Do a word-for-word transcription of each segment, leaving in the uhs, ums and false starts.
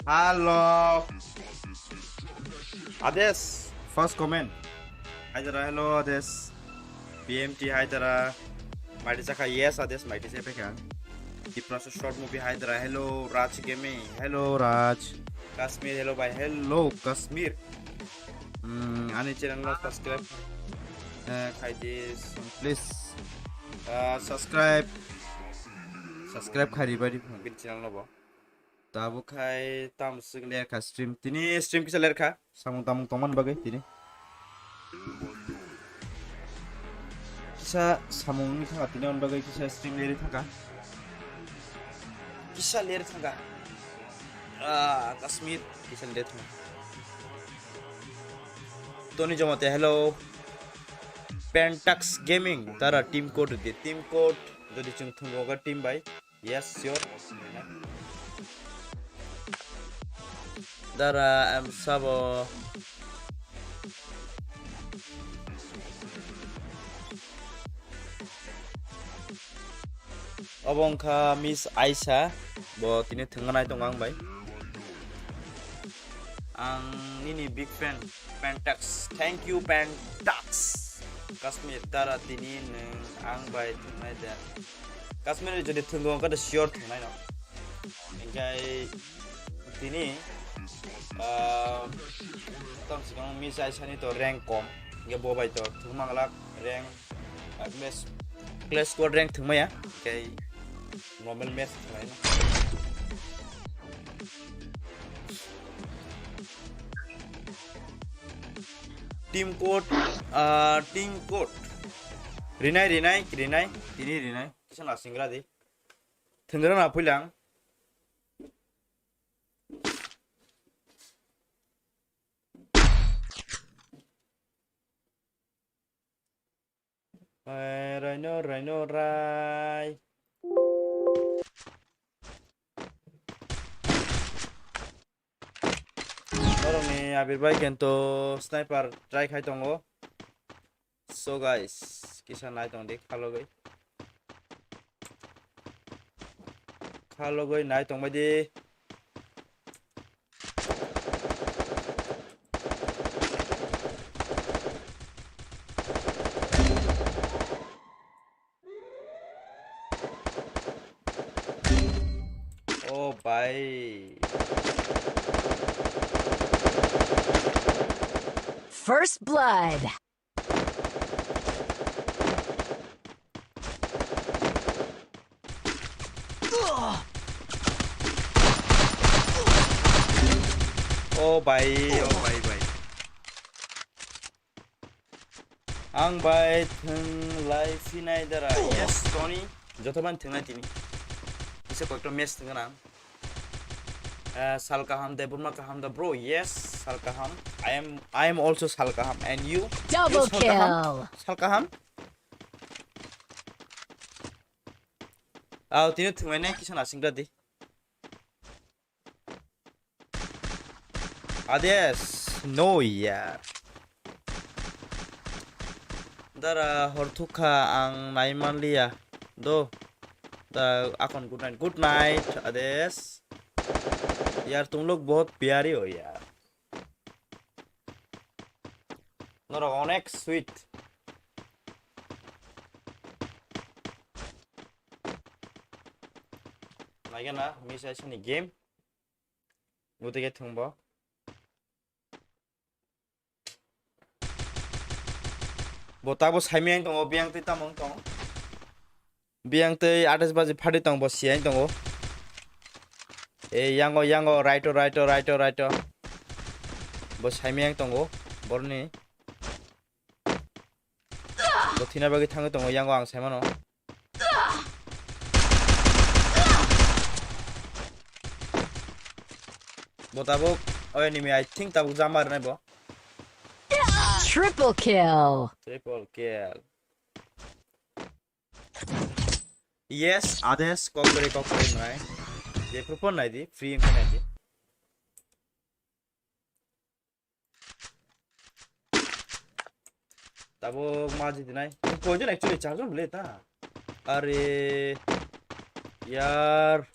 Hello. Ades, first comment. Haidara, hello, Ades. P M T Haidara. Maiti chakha, yes, Ades, maiti se pekha. Tiprasa short movie Haidara, hello, Raj Gaming, hello, Raj. Kashmir, hello, bhai, hello, Kashmir. Hmm, ani channel no subscribe, eh, khai di, please. Ah, subscribe. Subscribe khai di, bari, bini channel no bo. Tabuk khai tam swk ler kha stream. Tini stream kisa ler kha. Samung tamung tongmani bagwi tini. Kisa samung wngwi thangkha tini, aboni bagwi kisa stream lerwi thangkha. Kisa ler thangkha. Ah, Kashmir, kisa ler thangkha. Tony Jomate, hello. Pentax Gaming, tara team code di. Team code, jodi chwng thwngwi team bai. Yes, sure. Dara, I'm Sabo. Obo wngkha Miss Aisha, bo tini thwngna nai tongo ang bai. Ang nini big fan, Pentax. Thank you, Pentax. Kashmir, dara tini nwng ang bai thwngnai da? Kashmir jodi thwngwi wngkha da sure thwngnai no. Hingkai tini, ah, tam sikang Miss Aisha ni to rank kom. Hingke bo bai to thwngmang lak rank, ah, mes-, clash squad rank thwngmaya. Hingkai normal match thwngnai no. Team code, ah, team code. Rinai, rinai, rinai, tini rinai. Kisa nasingra di. Thwnggra na phuilang. Eh, raino, raino, rai. Borokni Abir bai kento sniper try khai tongo. So guys, kisa nai tong di khalogwi. Khalogwi nai tong bai di. Oh, bhai. First blood. Oh, bhai, oh, bhai, bhai. Ang bai thwng lai phinai dara. Yes, Tony. Joto ban thwng nai tini. Kisa koyekta match thwng nang. Eh, sal kaham, Debbarma kaham da, bro. Yes, sal kaham. I am, I am also sal kaham. And you? Double You sal kaham? Kill. Sal kaham? Aw, tini thwng nai kisa nasing da di. Ades, no ya. Dara hor thukha ang nai manliya. Do. Da akon good night. Good night, Ades. Yaar tum log bahut pyari ho yaar. Norok onek sweet. Naikhe na, Miss Aisha ni game. Gotike thwngbo. Bo tabo saimiyang tongo, biyang twi tamo wng tongo. Biyang twi atais baji phadi tong, bo siyang tongo. E yango, yango, right o, right o, right o, right o. Bo saimiyang tongo, borni. Bo thina bagwi thangwi tongo, yango ang saimano. Bo tabuk, o enemy, I think tabuk jump marinai bo. Triple kill. Triple kill. Yes, Ades, kok kwrwi, kok kwrwi nai. Jephru phone nai di, free wngkha nai di. Tabuk ma jiti nai. Koijon actually, charjon bole ta. Are yaar.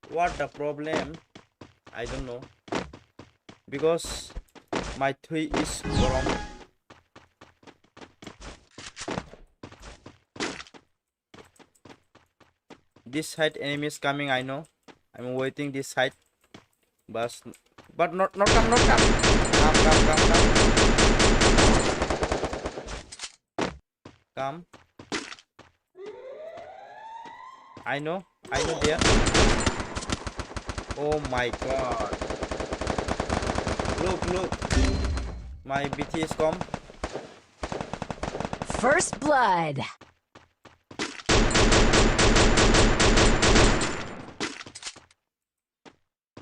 What the problem? I don't know. Because my thui is gorom. This side enemy is coming, I know. I'm waiting this side. But, but not, not come, not come. Come, come, come, come. Come. I know, I know there. Oh my God. Look, look. My B T S come. First blood.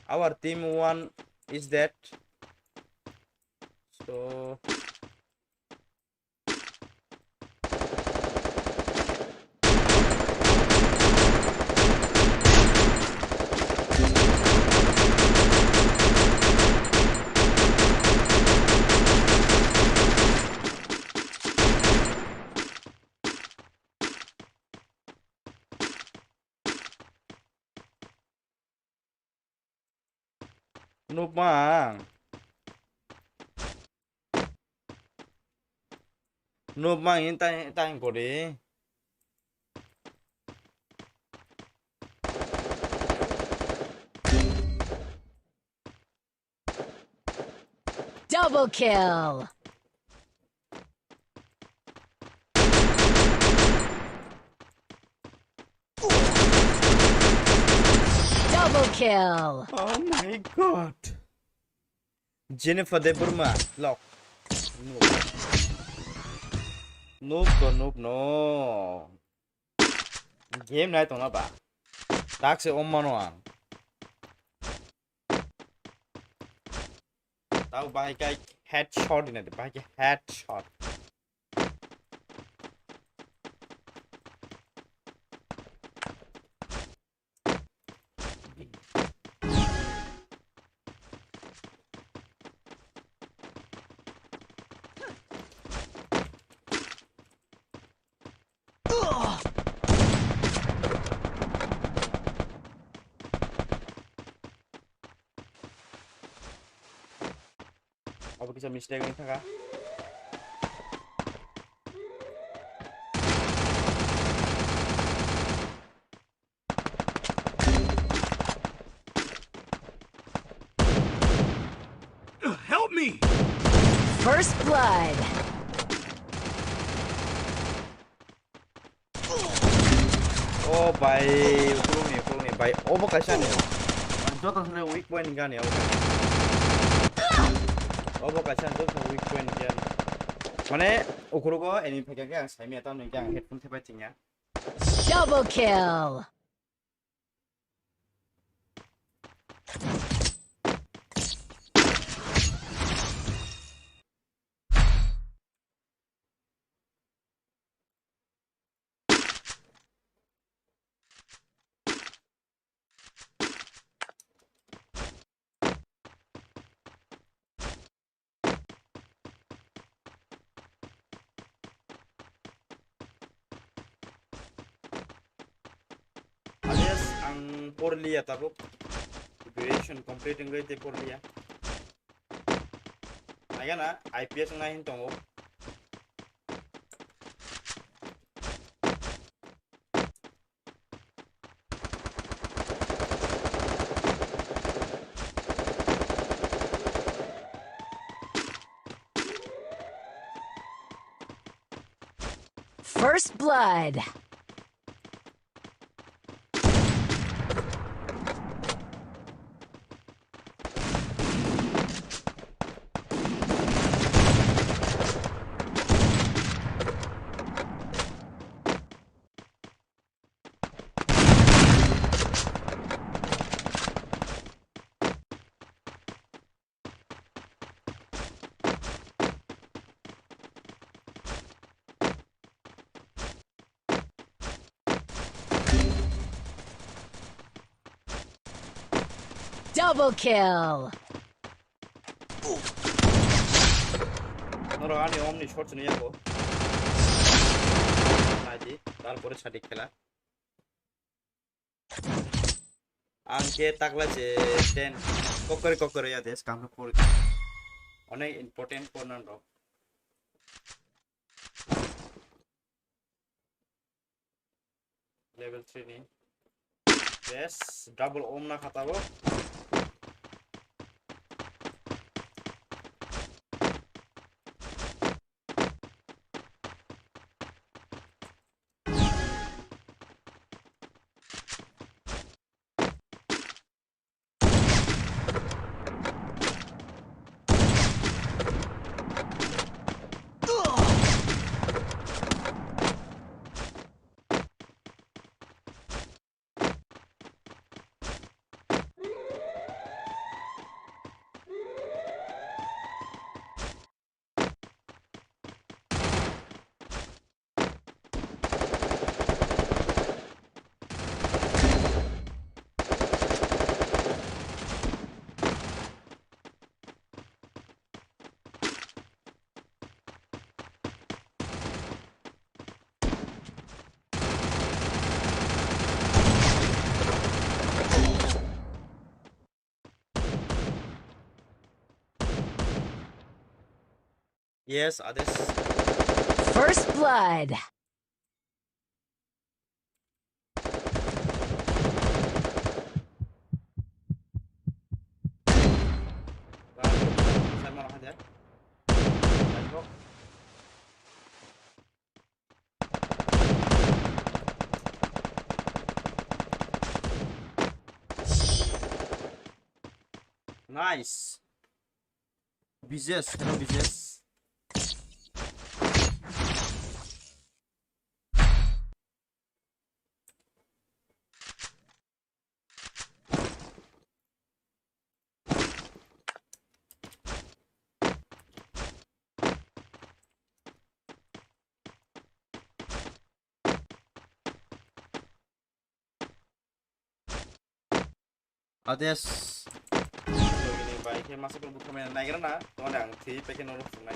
Our team one is dead. So Nukmang. Nukmang in tai, tai kori. Double kill. Double kill. Oh my God. Jennifer Debbarma, lock. Noob. Noob to noob no. Game nai tongna ba. Tak se om mano ang. Tao bahai kai headshot ina de, bahai kai headshot. Obo kisa mistake wngwi thaka. Help me! First blood. Oh bai, ukulukni, ukulukni bai. Obo kaisa ni. Joto sale weak point ni gani obo. Obo kaisa joto sale weak point ni gani. Mane ukulugo enemy phaikha khe ang saimaya, tamni khe ang headphone thepai thengya. Double kill. Alias ang porliya tabuk. Graduation complete wngwi tei porliya. Naigana I P S wngnai hin tongo. First blood. Double kill. Norok ani omni shot sini yako. Naidi, tarpore sadi khela. Ang khe takla je ten kokori kokori ya des kam pori. Onek important pornan rok. Level three ni. Yes, double om na khata bo. Yes, Ades. First blood. Nice. Bijes, hello Bijes. Ades. Ini bai khe masa pun butham yang naik na, tuan yang three pack yang nolak sungai.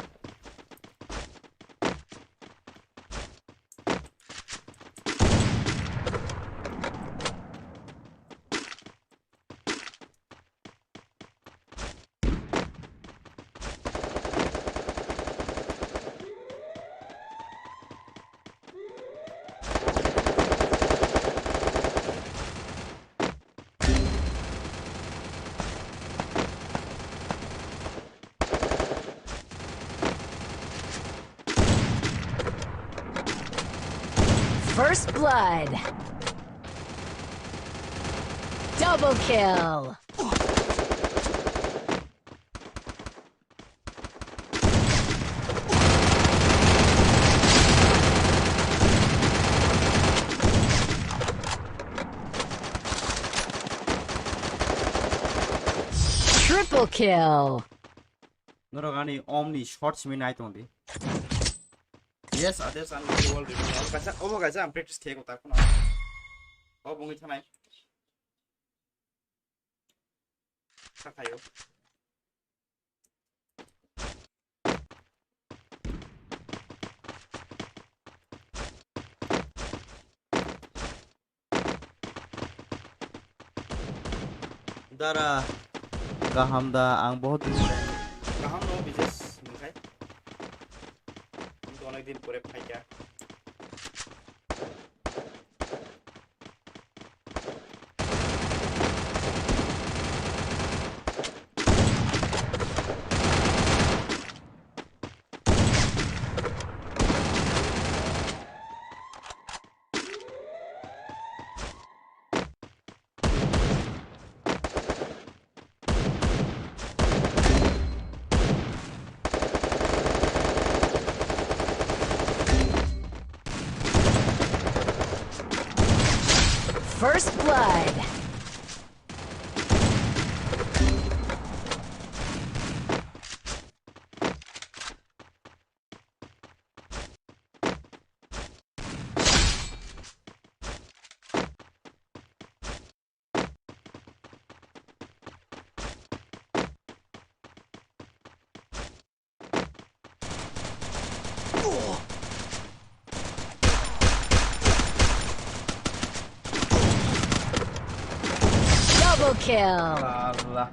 First blood. Double kill. Triple kill. Norok ani om ni short simi nai tong di. Yes, Ades, ang wall rebound. Obo kaisa, obo kaisa ang practice khe ko ta kono. Obo ngi thanai. Sakhayo. Dara, kaham da, ang bahut din pore. Kaham no, Bijes, nungkhai. Ang to onek din pore phaikha. First blood. Kill. Lala.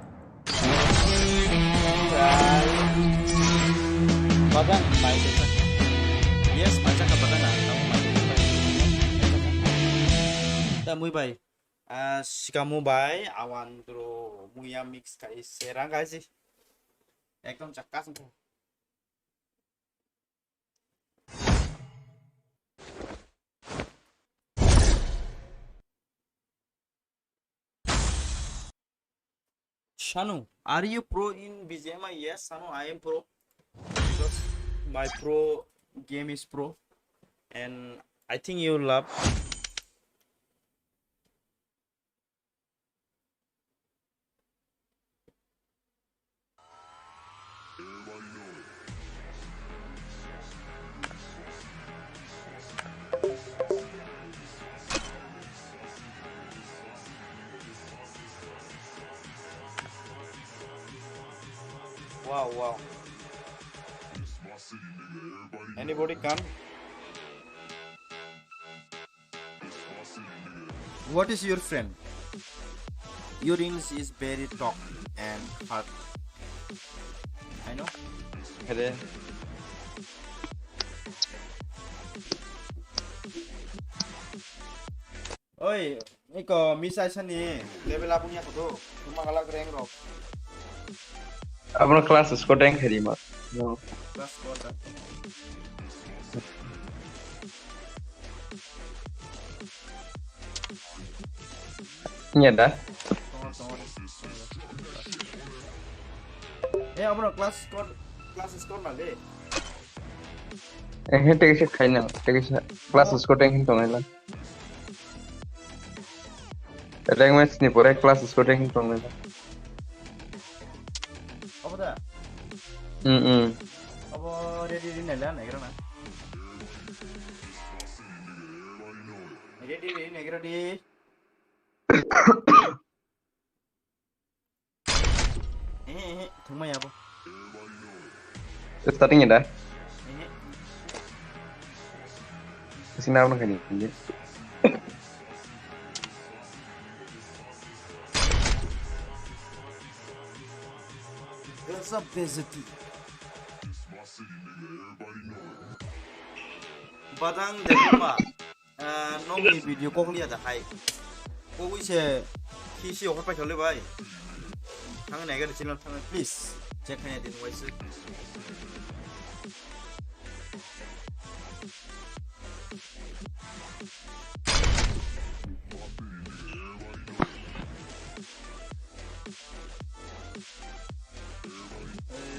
Badang, mai desa. Yes, mai jaka badang, ah, kamu mai desa. Tamui bai. Ah, sikamu bai, awan dro muya mix kai serang gaji. Ekdom chakkas. Shanu, are you pro in B G M I? Yes, Shanu, I am pro. Because my pro game is pro, and I think you love. Wow, wow. Anybody come? What is your friend? Your English is very talk and hard. I know. Hede. Oi, iko misai sani level up nya kudu. Cuma galak rank rok. Abro class score rank hari ma. No. Class score da. Nya da. Tongo, tongo. Eh, abro class score, class score ma le. Eh, he tege se khaina, tege se class score rank hin tongo la. Rank match ni pore class score rank hin tongo la. Obo da? Mm, mm. Obo ready, ready naila, naigra na. Ready, ready, naigra di. Eh, eh, eh, thwngmaya bo. Starting ya da? Eh, eh. Sini apa nih? Gazab bezati. Badang Debbarma. Ah, nokni video kok liya da hai. Kogwi se khi si offer pai thole bai. Thang nai ga channel thang, please. Check khai din waise.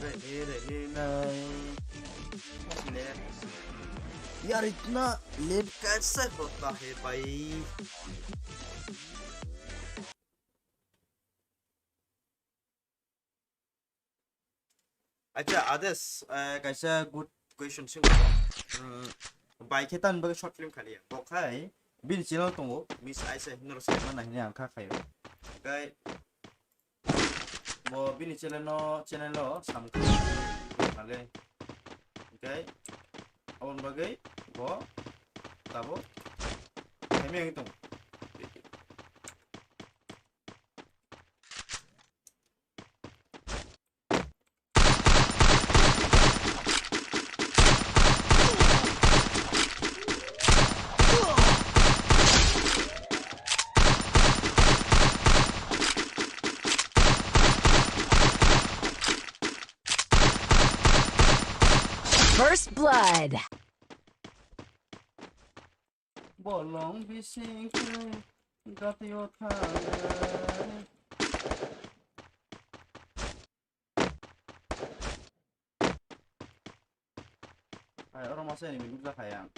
अरे, अरे, अरे, नहीं। यार, इतना लेट कैसे होता है भाई? Acha, Ades, eh, kaisa good question sing. Hmm, bai khe tan bagwi short film khaliya. Bo khai bini channel tongo, Miss Aisa hinwi rw sai mano hinwi ang kha khaio. Hwnkhe bo bini channel no, channel o sam kha le. Hwnkhe aboni bagwi bo tabuk khaimya wngwi tongo. First blood. Bolong bising khe gatio thangnai. Hai, oro masa enemy nukjakha yang.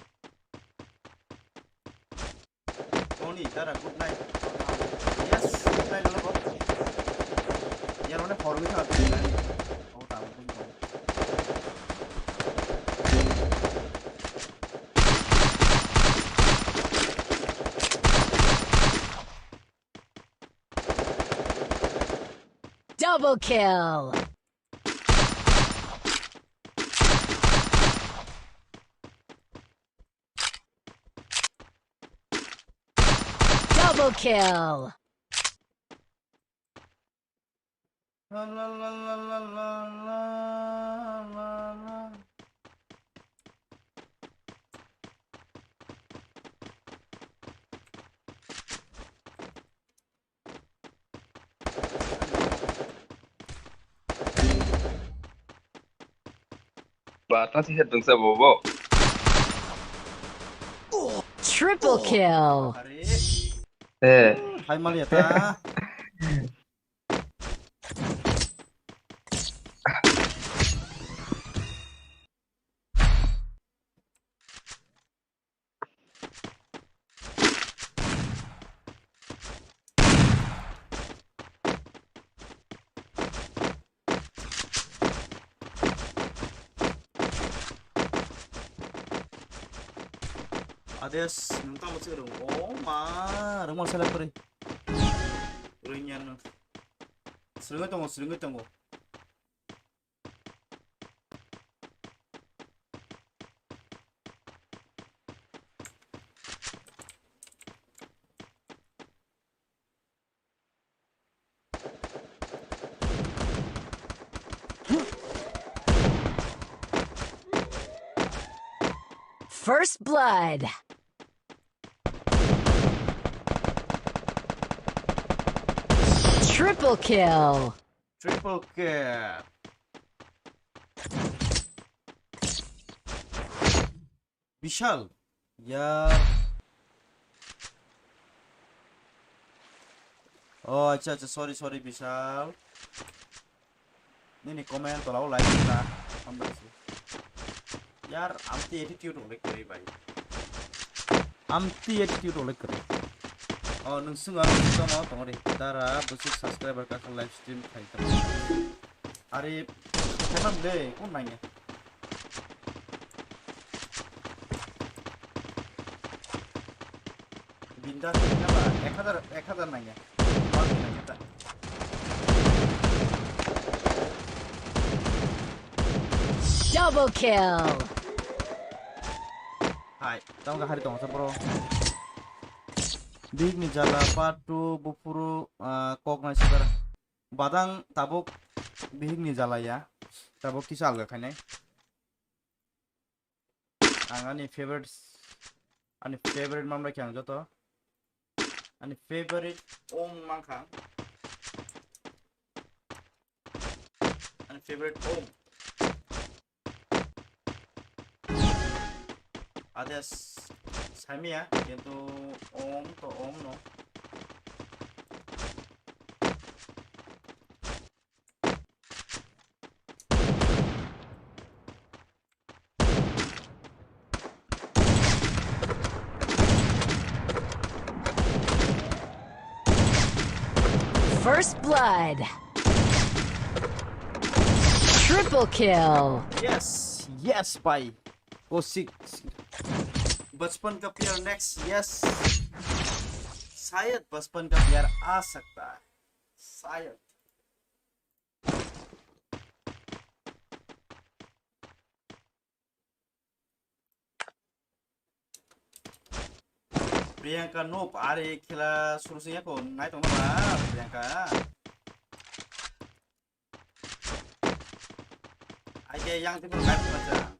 Tony, Dara, good night. Yes, good night, logo. Yan, one horwi thang. Oh, tamo, tamo. Double kill. Double kill. La, la, la. Ba, ta si het dungsa bobo. Triple kill. Are. Eh. Hai mali ta. Ades, nung tamo sih rung. Oh ma, rung mau selek puri. Rung yan nung. Sering tongo, sering tongo. First blood. Triple kill. Triple kill. Bishal. Yaar. Oh, acha, acha, sorry, sorry, Bishal. Nini comment tola o like na. Hambai si. Yaar, amti attitude olek kari bai. Amti attitude olek kari. Oh, nung sunga tongma tongori. Dara, busuk subscriber ka live stream khai tong. Are, kemam de, kun nanya. Binda kena ba, ek hajar, ek hajar nanya. Double kill. Hai, tamo hari tong sa bro. Bihik ni jala part two bufuru, ah, kok nai sidar. Badang tabuk bihik ni jala ya. Tabuk kisa alga khainai. Ang ani favorite, ani favorite mamlai khe ang joto. Ani favorite om mankha. Ani favorite om. Ades saimia, kintu om to om no. First blood. Triple kill. Yes, yes, bhai. Oh, six. बचपन का प्यार next, yes. शायद बचपन का प्यार आ सकता है, शायद. Priyanka Noob, ari khela suru sing yako, nai tong na, Priyanka. Ai ke yang tipu kai pun aja.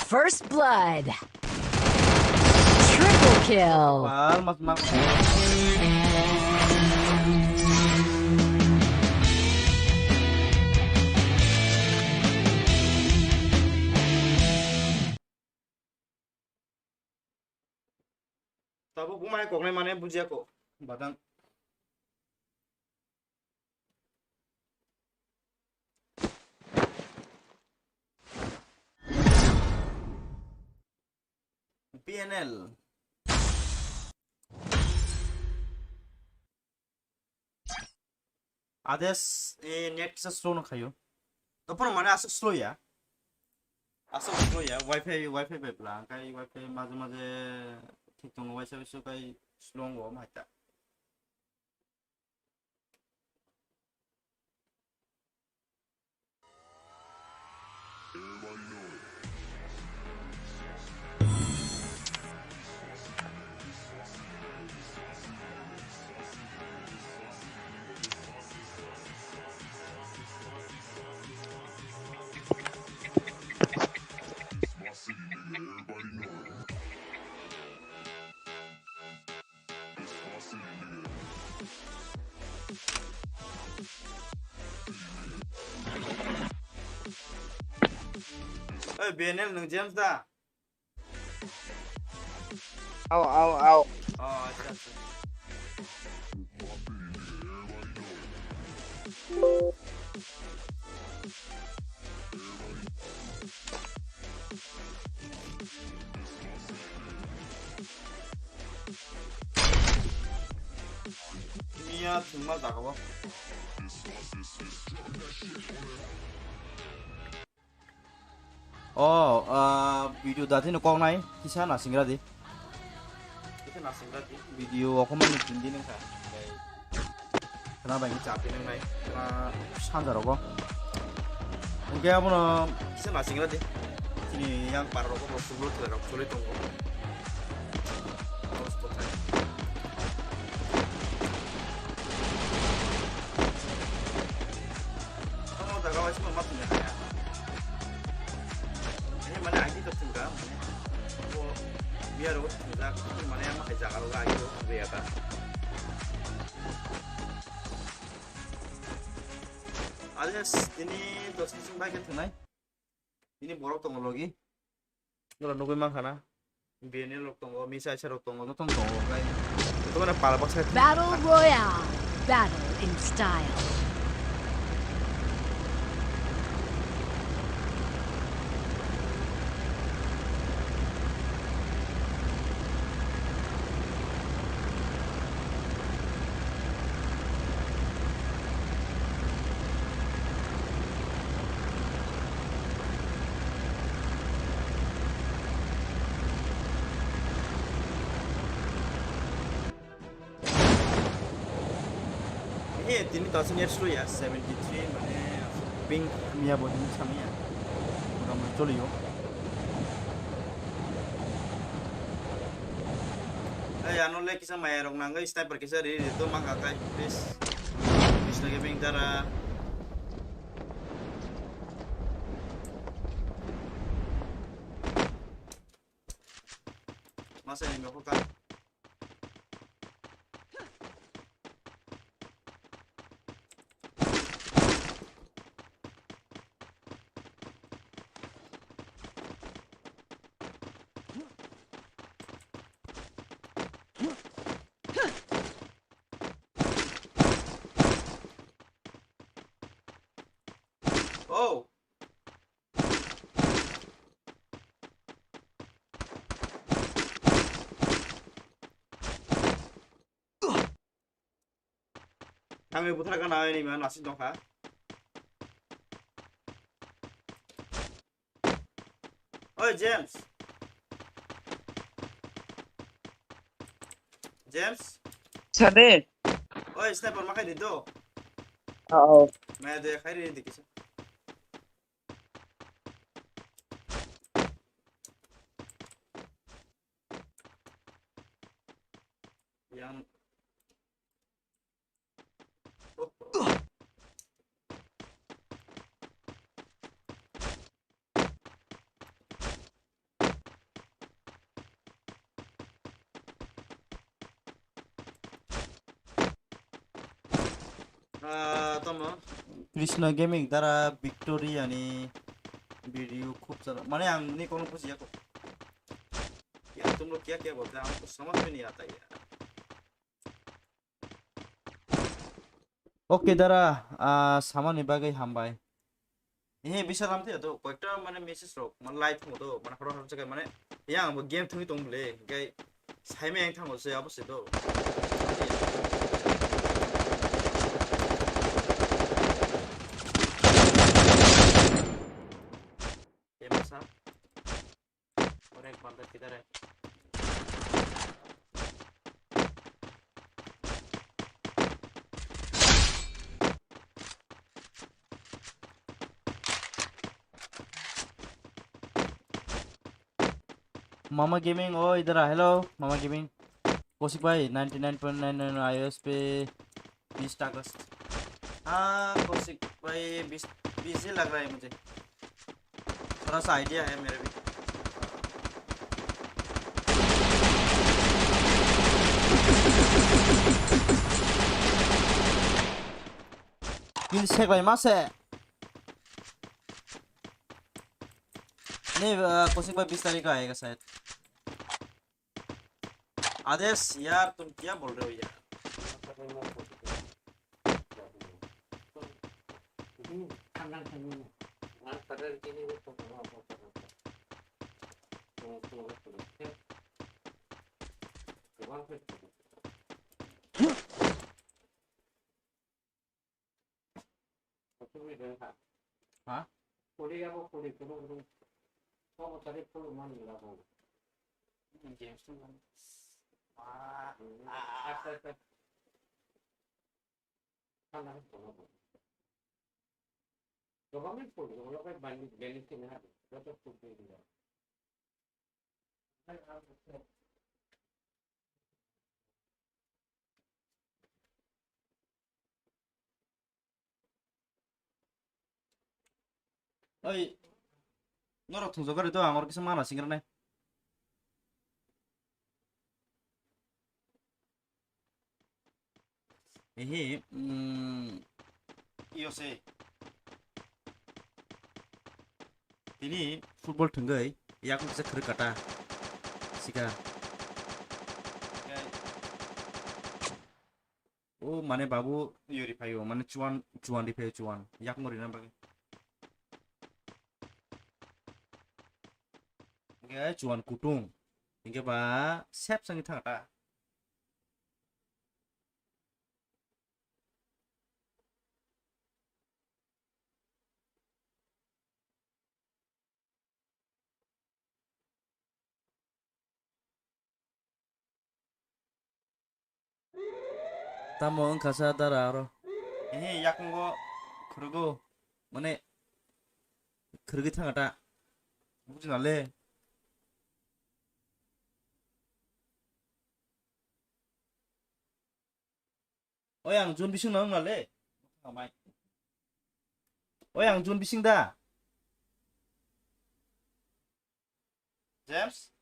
First blood. Triple kill. Wal, mas, mas. Tabuk buma hai koknai mane bujiya ko. Badang. P N L. Ades, eh, net kisa slow no khayo. Topor mane aswk slow ya. Aswk slow ya. Wi-Fi, Wi-Fi bai bla. Kai Wi-Fi maje maje thik tongo, waisa waisa kai slow go mai ta. Oi, B N L nwng James da? Au, au, au. Oh, acha, acha. Miya thwngma jaga o. Oh, ah, video dati no kok nai, kisa nasingra di. Kisa nasingra di. Video o koma ni tindi nang kha. Khna bai ni chap ni nang nai. Khna sanja rogo. Hingke abono kisa nasingra di. Chini yang par rogo bo sublo thela rok choli tongo. Tamo jaga o sima ma tongya kaya. Ini mane agi to tongka mane. Bo biar o tongka mane ama hai jaga o agi o tongya ta. Alias ini dos ni sing bai ke tongnai. Ini borok tongo logi. Nora nugui mankha na. B N L rok tongo, misa isa rok tongo, jotono tongo, okai. Jotono pal baksa. Battle Royale. Battle in style. He, tini tasi net slow ya, seventy three mane ping hamya bo hini samya. Motamoti choliyo. Hey, ano le kisa maya rok nangoi, sniper kisa ri ri to mangka kai, please. Krishna Gaming dara. Masa ini aku kan. Oh. Thangwi buthar gana ini man asin dongkha. Oi, James. James. Sade. Oi, sniper ma khai di do. Oh. Ma de khai ri di kisa. Yang. Ah, tamo. Krishna Gaming dara Victoria ni video khub chalo. Mane ang ni kono bujiya ko. Ya tum log kya kya bolte hain? Hamko samajh mein nahi aata yaar. Okay dara, ah, samani bagwi hambai. He, bisa lamte to, koyekta mane message rok, mane live thangmo to, mane horo horo jaga mane, yang bo game thangwi tong bole, hinkhe saima yang thango se abo se to. बंदा किधर है? Mama Gaming, oh, इधर आ, hello, Mama Gaming। Kosik bhai, ninety nine point nine nine iOS पे बीस अगस्त। हाँ, कौशिक भाई, बीस, बीस ही लग रहा है मुझे। थोड़ा सा आइडिया है मेरे भी। Kill sek bai ma se. नहीं, अ, कौशिक भाई बीस तारीख को आएगा शायद। आदेश, यार, तुम क्या बोल रहे हो, यार? हाँ? Games तो, हाँ, हाँ, हाँ। Oi, norok thungjak gari to, ang oro kisa mana singra nai. Ehe, mm, iyo se. Tini football thwngwi yakung kisa khwrwk kata. Sika. O mane babu yori phaio, mane chuan, chuan ri phaio, chuan. Yakung rina bagwi. Hingke chuan kutung. Hingke ba sep sangwi thangta. Tamo wngkha sa dara aro. Ehe, yakungo khwrwgo, mane, khwrwgwi thangata. Bujina le. Oi, ang June bising no wngna le. Oi, ang June bising da. James?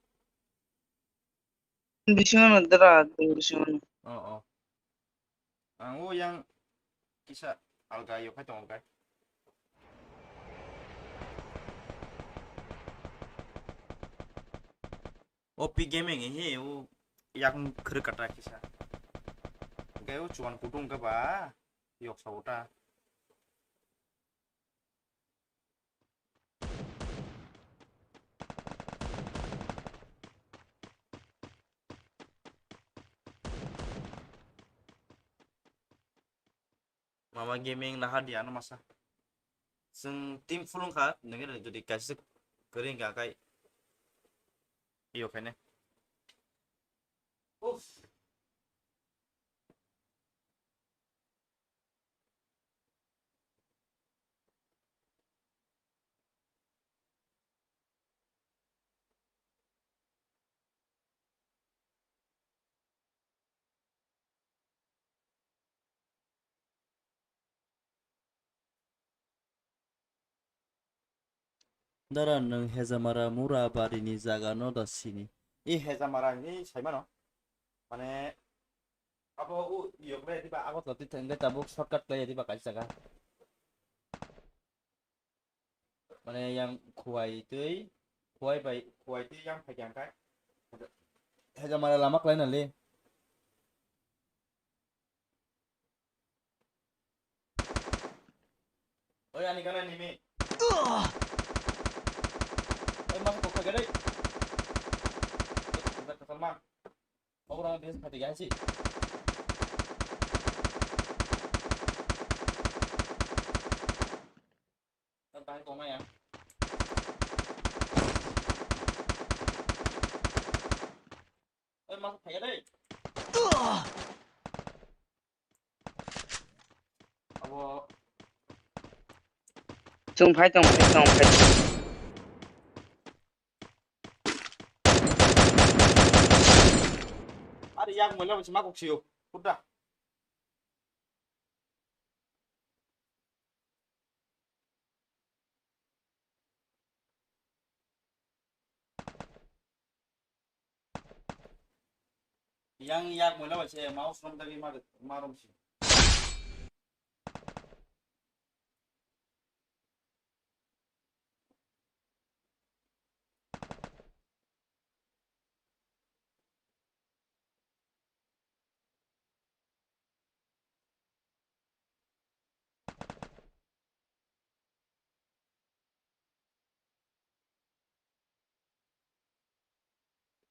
Bising no dra, June bising no. Oh, oh. Ang o yang kisa alga yo khai tongo kai. O P Gaming he o yakung khwrwk kata kisa. Hingke o chuan kutung khe ba yok sa o ta. Mama Gaming naha di ano masa. Chwng team full wngkha, nokhe jodi kaisa kwrwi wngkha khe iyo khaine. Uff. Dara, nwng Hejamara Mura barini jaga no da sini? I Hejamara hinwi saimano. Mane, abo o yok lai diba, abo to tithang lai tabuk shortcut lai diba kaisa jaga. Mane yang khuwai twi, khuwai bai, khuwai twi yang phai khe ang khai. Hejamara lama klai na le. Oi, ani gana nimi. Oi, mas kok kagare. Kok kagare. Orang biasa kata gansi. Tang tong ya. Chwng phai tong, phai tong, phai tong. Are yak moila bwse ma kok siyo. Kudda. Yang yak moila bai se mouse rom dagi ma, ma rom si.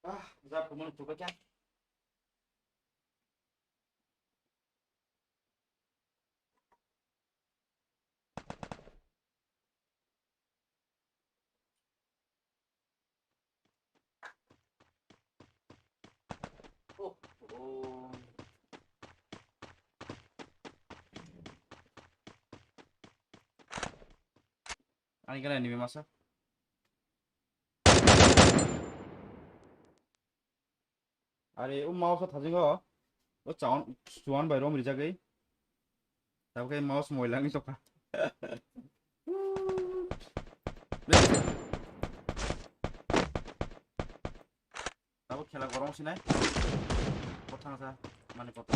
Ah, za kumon tuka kya? Oh, oh. Ani kana ni masa. Are o mouse o thajingo. O chawan, chuan bai rom rijagwi. Tabukhe mouse moilang ni tokha. Tabuk khela gorong sinai. Kothang sa mani kotor.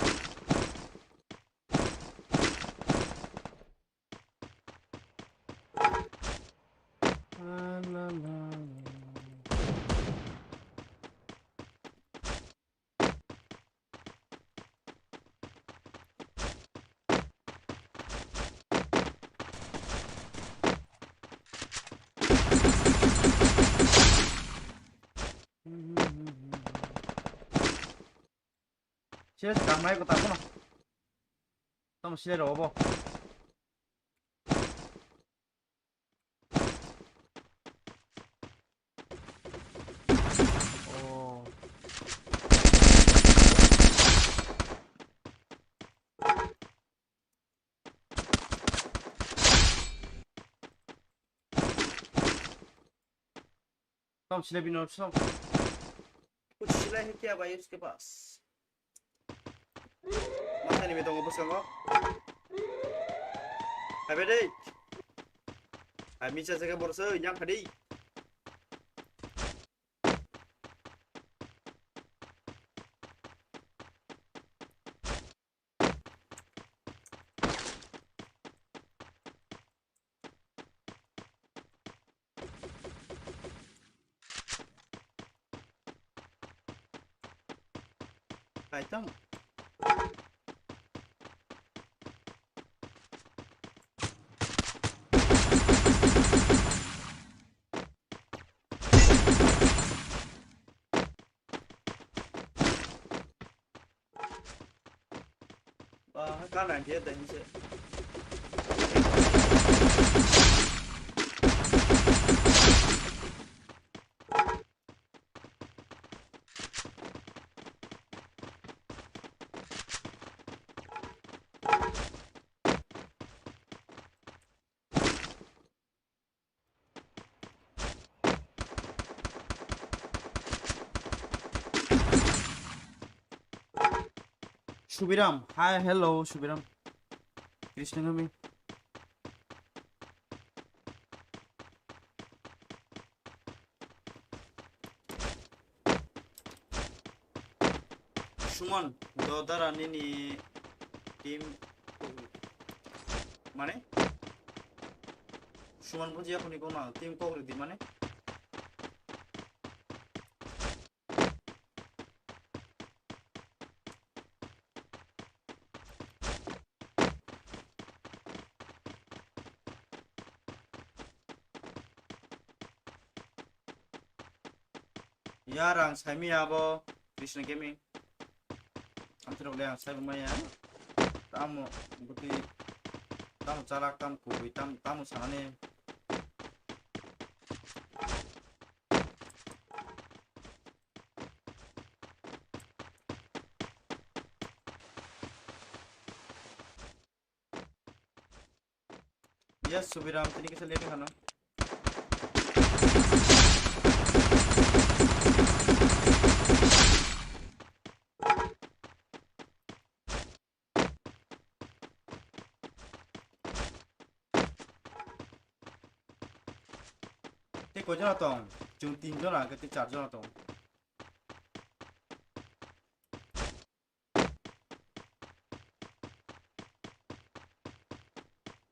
Sila se kamai ko tako na. Tamo sila ro bo. Oh. Tamo sila bino song. कुछ सिला है क्या भाई उसके पास? Masa ni metong bwskango. Hai bai dei. Hai misa jaga borso yang khadi. Kaitam. Ba, ha, ka nang khe dai se. Subiram, hi, hello, Subiram. Krishna Gami. Suman, do dara nini team kok ridi. Mane? Suman buji yakuni kona team kok ridi mane? Ya, rang saimi abo Krishna Gaming. Amtwrok le ang saibo maya. Tamo bwtwi, tamo chalak, tamo kubui, tam-, tamo sanani. Yes, Subiram, tini kisa late khano. Tei koi jona tong? Chwng tin jona, hwnkhe tei char jona tong.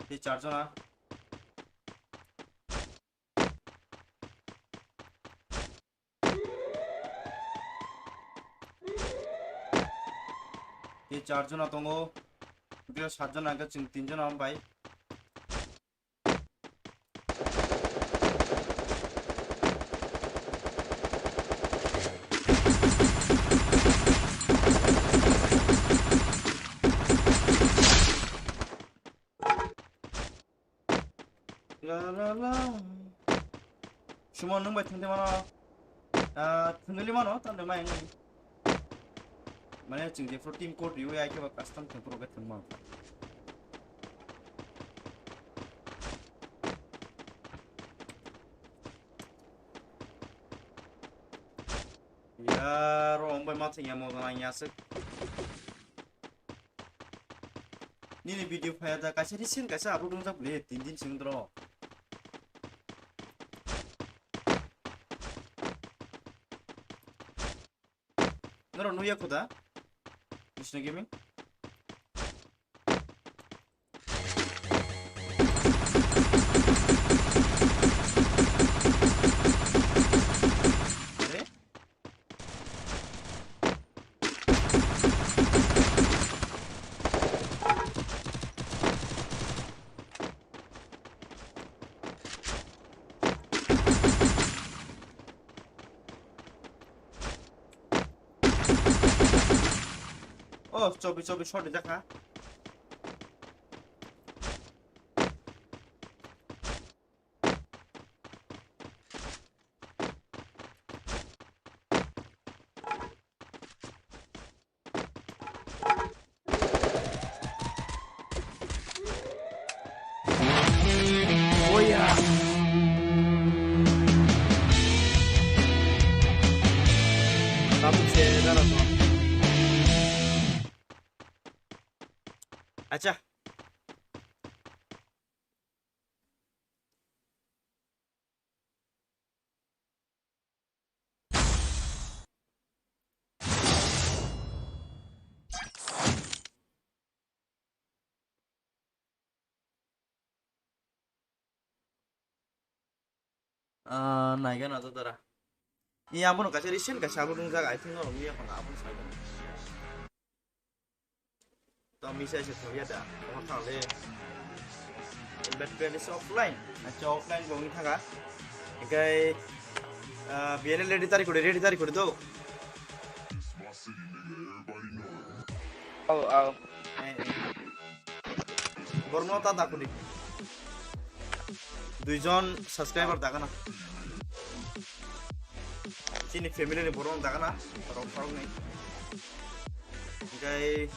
Tei char jona. Tei char jona tongo. Tei sat jona hwnkhe chwng tin jona bai. La, la, la. Sumo nwng bai thwngde mano. Ah, thwngli mano, tande mai ngai. Mane chwng jephuru team code riwi ai khe ba custom thwng phuru khe thwngma. Yaro, ong bai ma thwngya mo nang ya sik. Nini video phaya da kaisa recent kaisa upload wngjak bwle tin din sing dro. Noro nuya khuda. Krishna Gaming. Are? Oh, chobi chobi shot rijak ha. Oya. Tabuk se dara to. Acha. Ah, naiga na to dara. Iya, abono kaisa recent kaisa upload wngjak, I think, norok nuya khwna, abono sai. To misa se thangya da, omo thang le. Battery is offline. Acha, offline bo wngwi thanga. Hinkhe, ah, B L L ready tari kori, ready tari kori do. Au, au. Eh, eh. Borno ta dakuni. Duijon subscriber dagana. Chini family ni borok dagana. Rok rok ni. Hinkhe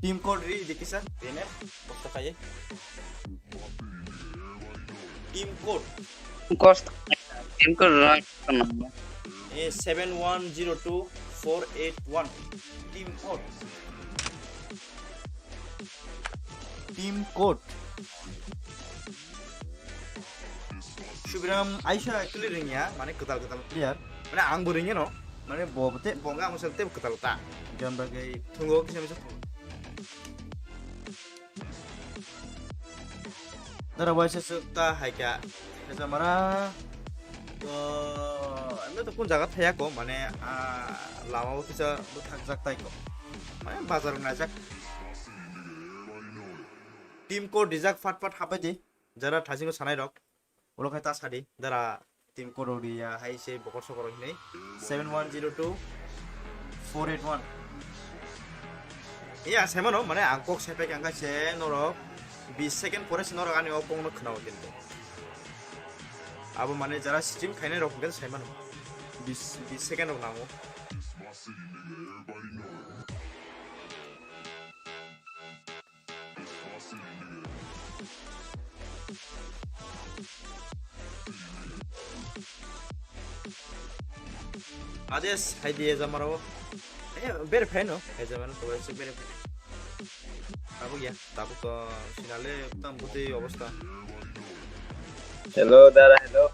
team code ri dikisa. Bene. Bosta khai. Team code. Cost team code rang kono. Eh, seven one zero two four eight one. Team code. Team code. Subiram Aisha actually ringya, mane kwtal kwtal player. Mane ang bo ringya no. Mane bo te bo nga musal te kwtal ta. Jam bagai thungo kisa misa. Dara waisa sukta haika. Kisa mara. To, ando to kun jaga thaya ko, mane, ah, lama o kisa bwthak jak tai ko. Mane bazar najak. Team code rijak, fat fat hapai di. Jara thasingo sanai rok. Ulo khai ta sadi. Dara team code ri ya hai se bokor sokor hinui. Seven one zero two four eight one. Iya, saimano, mane ang kok sai pai kha, se norok bis second pore se norok ani o kokno khwnao kintu. Abo mane jara stream khainai rok hwnkhe saimano. Bis, bis second rok nango. This must city, nigga. Everybody know it. This must city, nigga. Ades, hai diye jamarao. Eh, bere pheno, hai jamano to waise bere pheno. Tabuk ya, tabuk to sinale tam butwi obostha. Hello, dara, hello.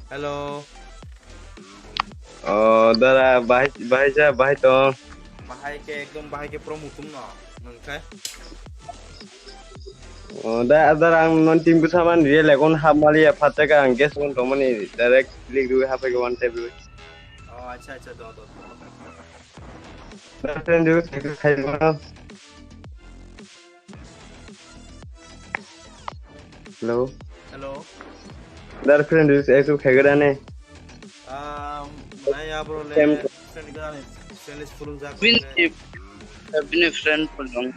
Hello. Oh, dara, bahai, bahai ja, bahai tong. Bahai ke, ekdom bahai ke pro mutum no, nungkhe. Oh, da, dara, ang non team ku saman real account hap mali ya, phatek ang guest account tong mani direct click rui hap ke one tap rui. Oh, acha, acha, do, do, do. Friend rui khai mano. Hello. Hello. Dar friend is active khai gada ne. Um, nai abro le Tem- friend gada ne. Friend is pulung jak. Bini, bini friend pulung.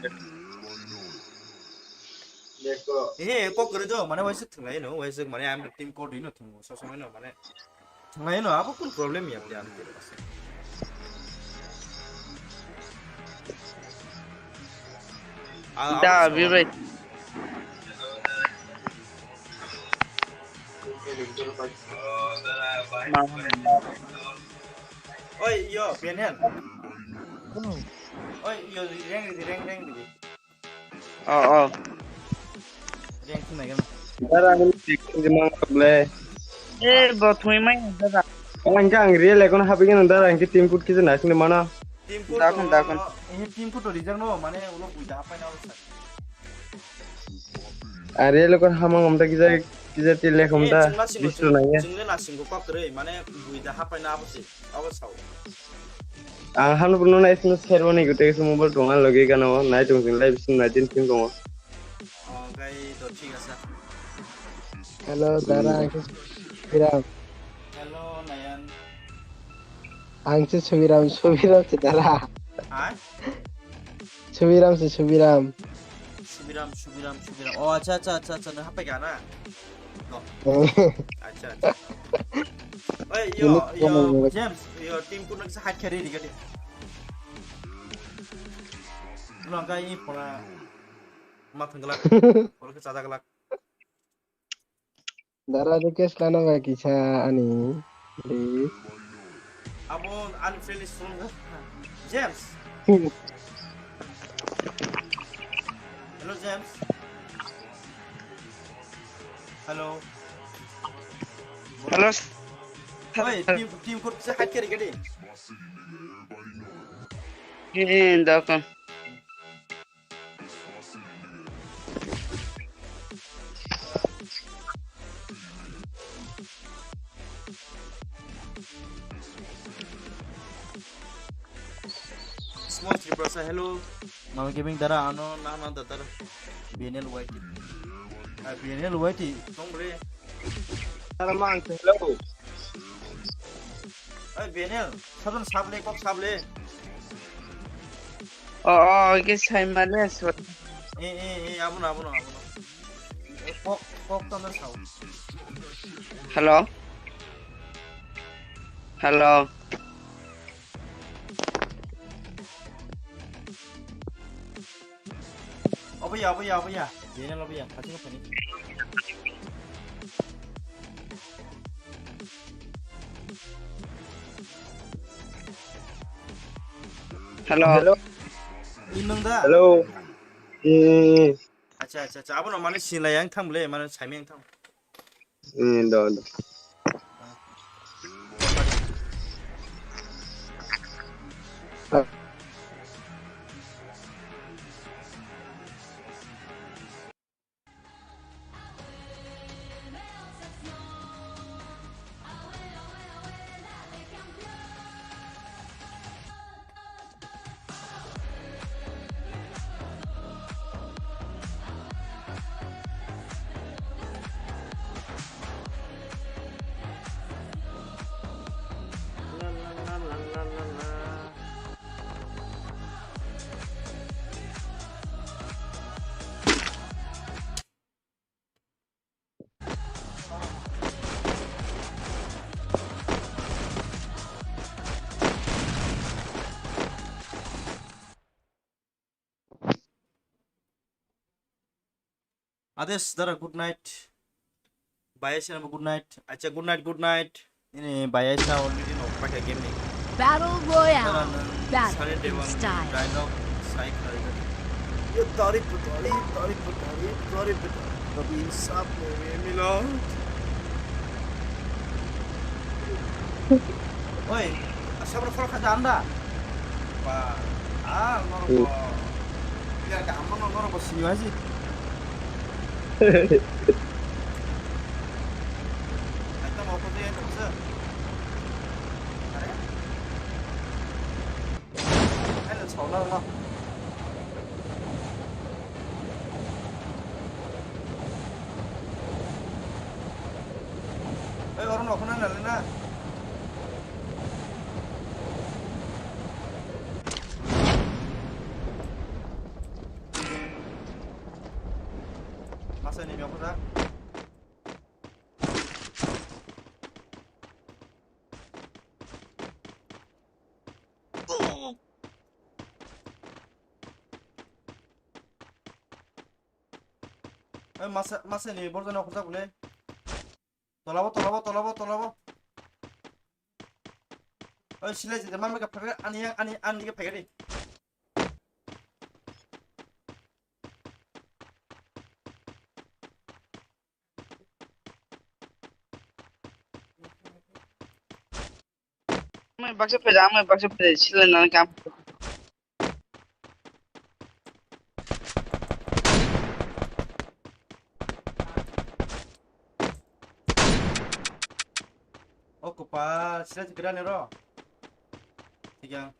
Eh, kok kere jo, mane waise thunglai no, waise mane am team code ino thung, so so no mane. Thunglai no, abo kun problem ya, ya. Ah, Da, abo Vive. Oi, yo, Benel. Oi, yo, reng di, reng, reng di. Oh, oh. Reng thung nai gana. Dara, ang tik tik mang le. Eh, bo thungwi mai dara. Ang kang real account habi gana dara, ang team code kisa nai sini mana. Team code Dakun, to, dakun. Eh, team code to rijak no, mane ulo buida hapai na ulo sa. Are lokor hamang omta kisa, kisa til lek omta. Eh, chwngla singo, bistu chwng-, nangya. Chwngla na singo kok kwrwi, mane buida hapai na abo se, abo sao. Ang hano bono nai sino serbo ni gute kisa mobile tong an logi gano, nai tong sing live sino nai tin tin tongo. Oh, gai to thik asa. Hello, dara, ang se Subiram. Hello, Nayan. Ang se Subiram, Subiram se dara. Ha? Subiram se Subiram. Subiram, Subiram, Subiram. Oh, acha, acha, acha, acha, nang hapai gana. No. Acha, acha. Oi, yo, yo, James, yo, team kuna kisa hat carry di gadi. Lo angka i pora ma thanggalak, pora ke chajagalak. Dara request lano ga kisa ani, please. Abo ani friend is phone ga. James. Hello, James. Hello. Hello. Oi, team, team code se hack kari gadi. Eh, dakon. Small Triple sa, hello. Mama Gaming dara ano na na da dara. B N L Y T. Ah, B N L Y T, tong bre. Dara mang, hello. Oi, B N L, sabon sable, kok sable. Oh, oh, ke sai male so. Eh, eh, eh, abono, abono, abono. Eh, kok, kok tong sao. Hello? Hello? Obo ya, obo ya, obo ya. Bini obo ya, kaching kani. Hello. Hello. Inung da? Hello. Eh. Acha, acha, acha. Abono mane sinlai yang tham le, mane saimeng tham. Eh, do, do. Ades dara, good night. Bayai sena good night. Acha, good night, good night. Ini bayai sa already no pakai game ni. Battle Royale. Battle in style. Dialogue sai khlaijak. Ye tari patari, tari patari, tari patari. Kabhi insaf nahi hai mila. Oi, asam ro khol khaja anda. Ba, ah, norok. Hmm. Biar ka amon norok sini aja. Aita mau kau tu yang tu. Are? Ano, sauna no. Oi, oro no khuna na lena. Masa ni biang kota. Oi, masa, masa ni borjana khorjak bole. Tolabo, tolabo, tolabo, tolabo. Oi, silai jete, mama ka phagre, ani, ani, ani ke phagre. Ang baksa phaida, ang baksa phaida, silai nang kam. O kopal, silai jete gra nero. Tiga.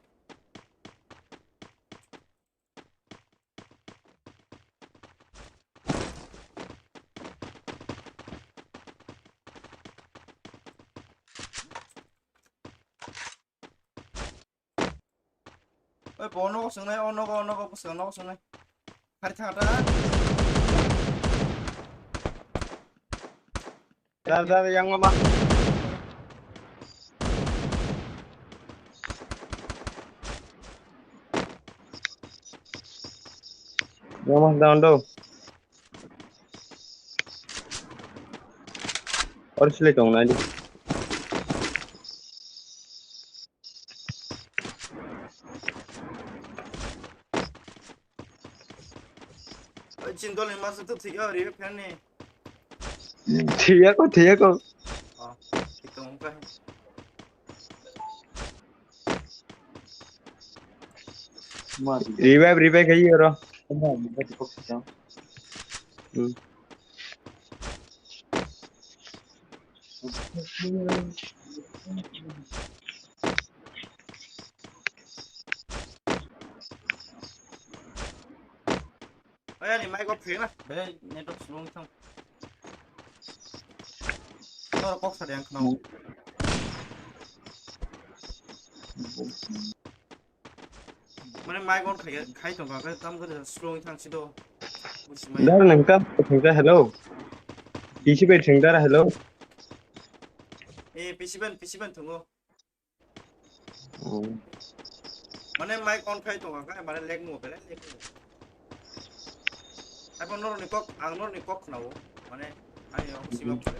Oi, bo nogo swngnai, o nogo, o nogo, bwskango nogo swngnai. Hari thang ta. Dar, dar, yang mama. Yang mama, down, down. Or sile tong nai di. Oi, chin dol ni masa tu thik ya, ri phen ni. Thik ya ko, thik ya ko. Oh, thik tong ka. Revive, revive khai oro. Hmm. Oi, ani mic off khe na. Be network slow thang. Tor kok sa yang khna. Mane mic on khai, khai tong kha, tam khe slow thang si do. Buji mai. Dar nang tam thang hello. P C bai thang dar hello. Eh, P C ban, P C ban thungo. Oh. Mane mic on khai tongo khe, mane lag nugo, belai lag nugo. Abo norokni kok, ang norokni kok khnawo. Mane, ani rok sima pore.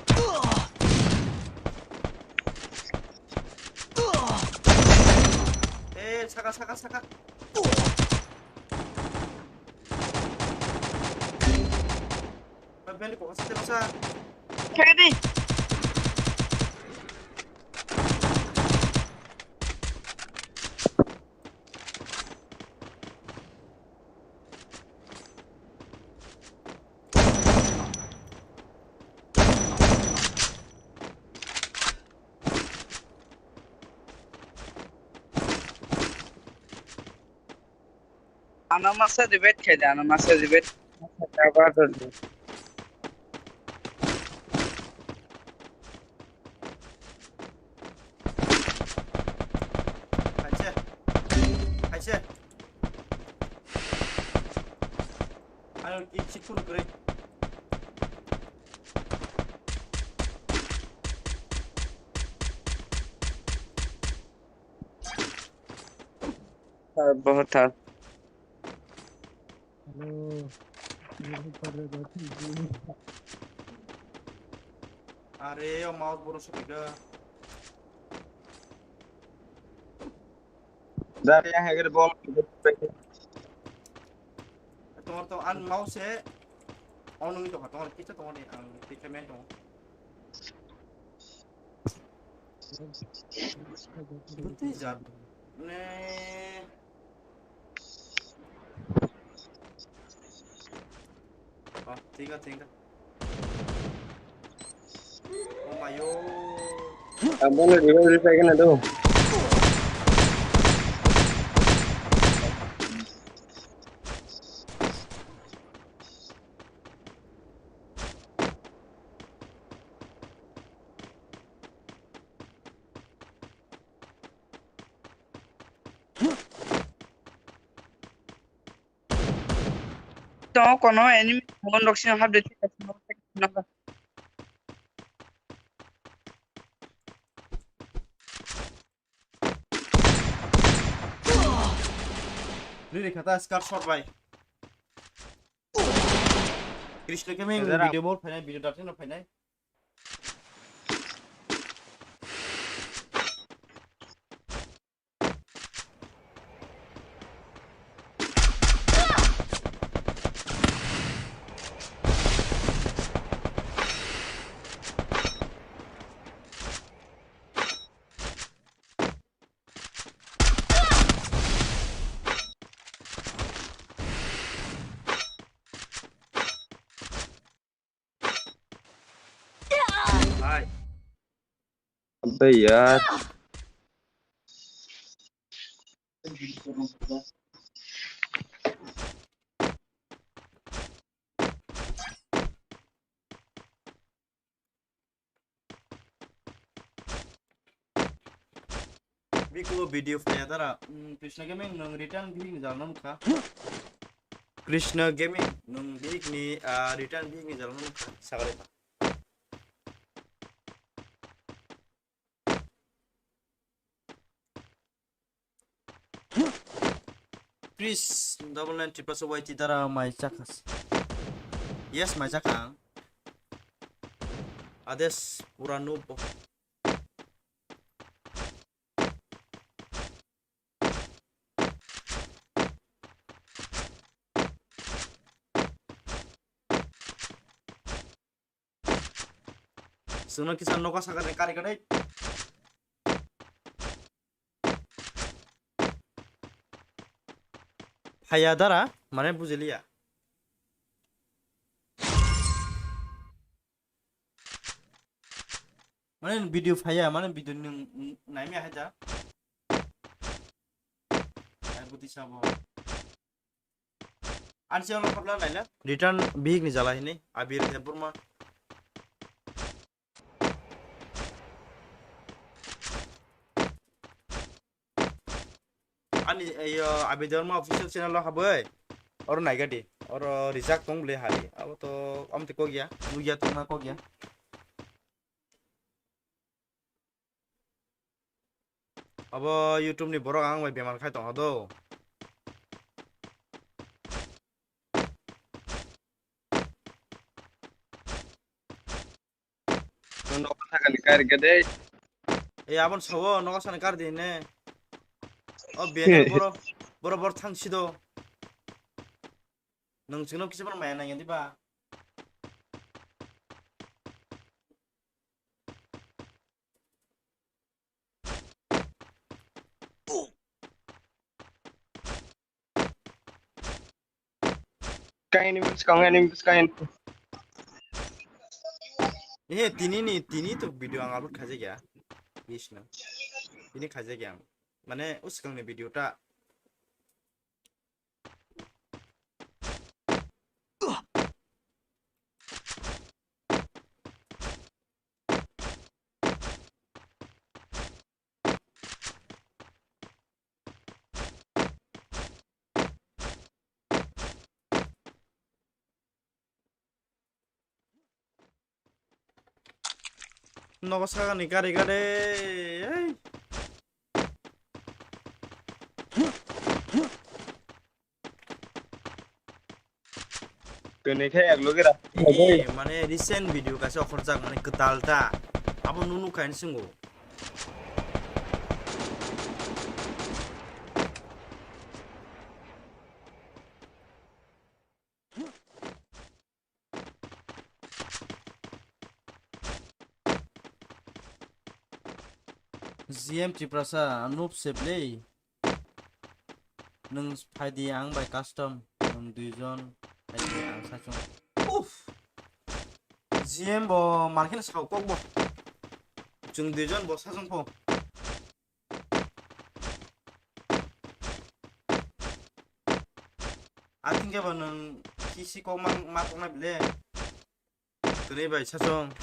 Eh, saka, saka, saka. Beli kok sa, sa. Kaya di. Ano masa debate khai da, ano masa debate. Kaisa. Kaisa. Ano ki chikun kre. Thar, bahut thar. Hello. Are, o mouse boro sopika. Dari yang hacker bom. Tongor to an mouse e on ngi to tongor kita tongor ni ang kita main tong. Buti jat ne. Ah, tinga, tinga. Oh my yo. Abang na revive revive kena tu. Tongo kono enemy phone rok sino hapde thika sino. Riri khata scar shot bai. Krishna Gaming video bol phainai, video datin phainai. Hai. Abe yaar. Biko video phaya dara, mm, Krishna Gaming nung return bihik ni jalno nukha. Krishna Gaming nung bihik ni, ah, return bihik ni jalno nukha. Sagale ta. Please, double nine triple Y T dara mai chakas. Yes, mai chakang. Ades pura noob. Chwngno kisa nogo sakani kari kani. Phaiya dara, mane bujiliya. Mane video phaiya, mane video nwng, nwng naimya haja. Ai buti sabo. Ani siyang no habla naina. Return bihik ni jala hini, Abir Debbarma. Ani, iyo, Abir Debbarma official channel o habwi. Oro naigadi. Oro rijak tong bwle hari. Abo to, amtwi kok ya. Nugya tongma kok ya. Abo YouTube ni borok ang bai bemar khai tongo do. Nogo sakani kari gede. E abon sawo nogo sani kari di ne. O bene boro, boro boro thang sido. Nung chingno kisa boro maya nang di ba. Kain ni bwskang, kain ni bwskang. Eh, tini ni, tini to video ang upload khaijak ya. Yes na. Tini khaijak ya ang. Mane, o swkang ni video ta. Nogo sakani gari gari. Ei. Tini khe ek loge ra. Eh, mane recent video kaisa okhorjak mane kwtal ta. Abo nunu kain singo. G M Tiprasa, noob se ble. Nwng phaidi ang bai custom, nwng duijon phaidi ang sachung. Uff! G M bo mankhe sao kok bo. Chwng duijon bo sachung pho. Athing khe bo nwng kisi kok ma, ma koknai ble. Kwrwi bai sachung.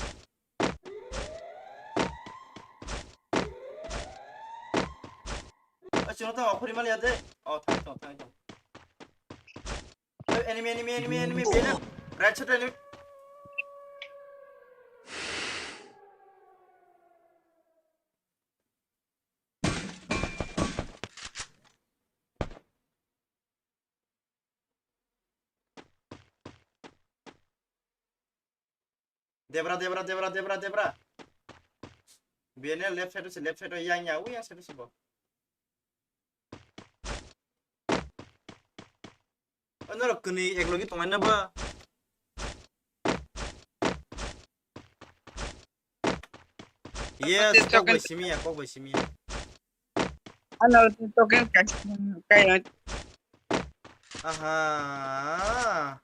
O chwng tamo khuri maliya de. O thang tong, thang tong. Enemy, enemy, enemy, enemy, B N L. Right side enemy. Debra, debra, debra, debra, debra. B N L left side se, left side yang ya, u yang side se bo. Norok kwnwi eklogi tongmani na ba? Yes, kok bai simi ya, kok bai simi ya. Ano token kai kai. Aha.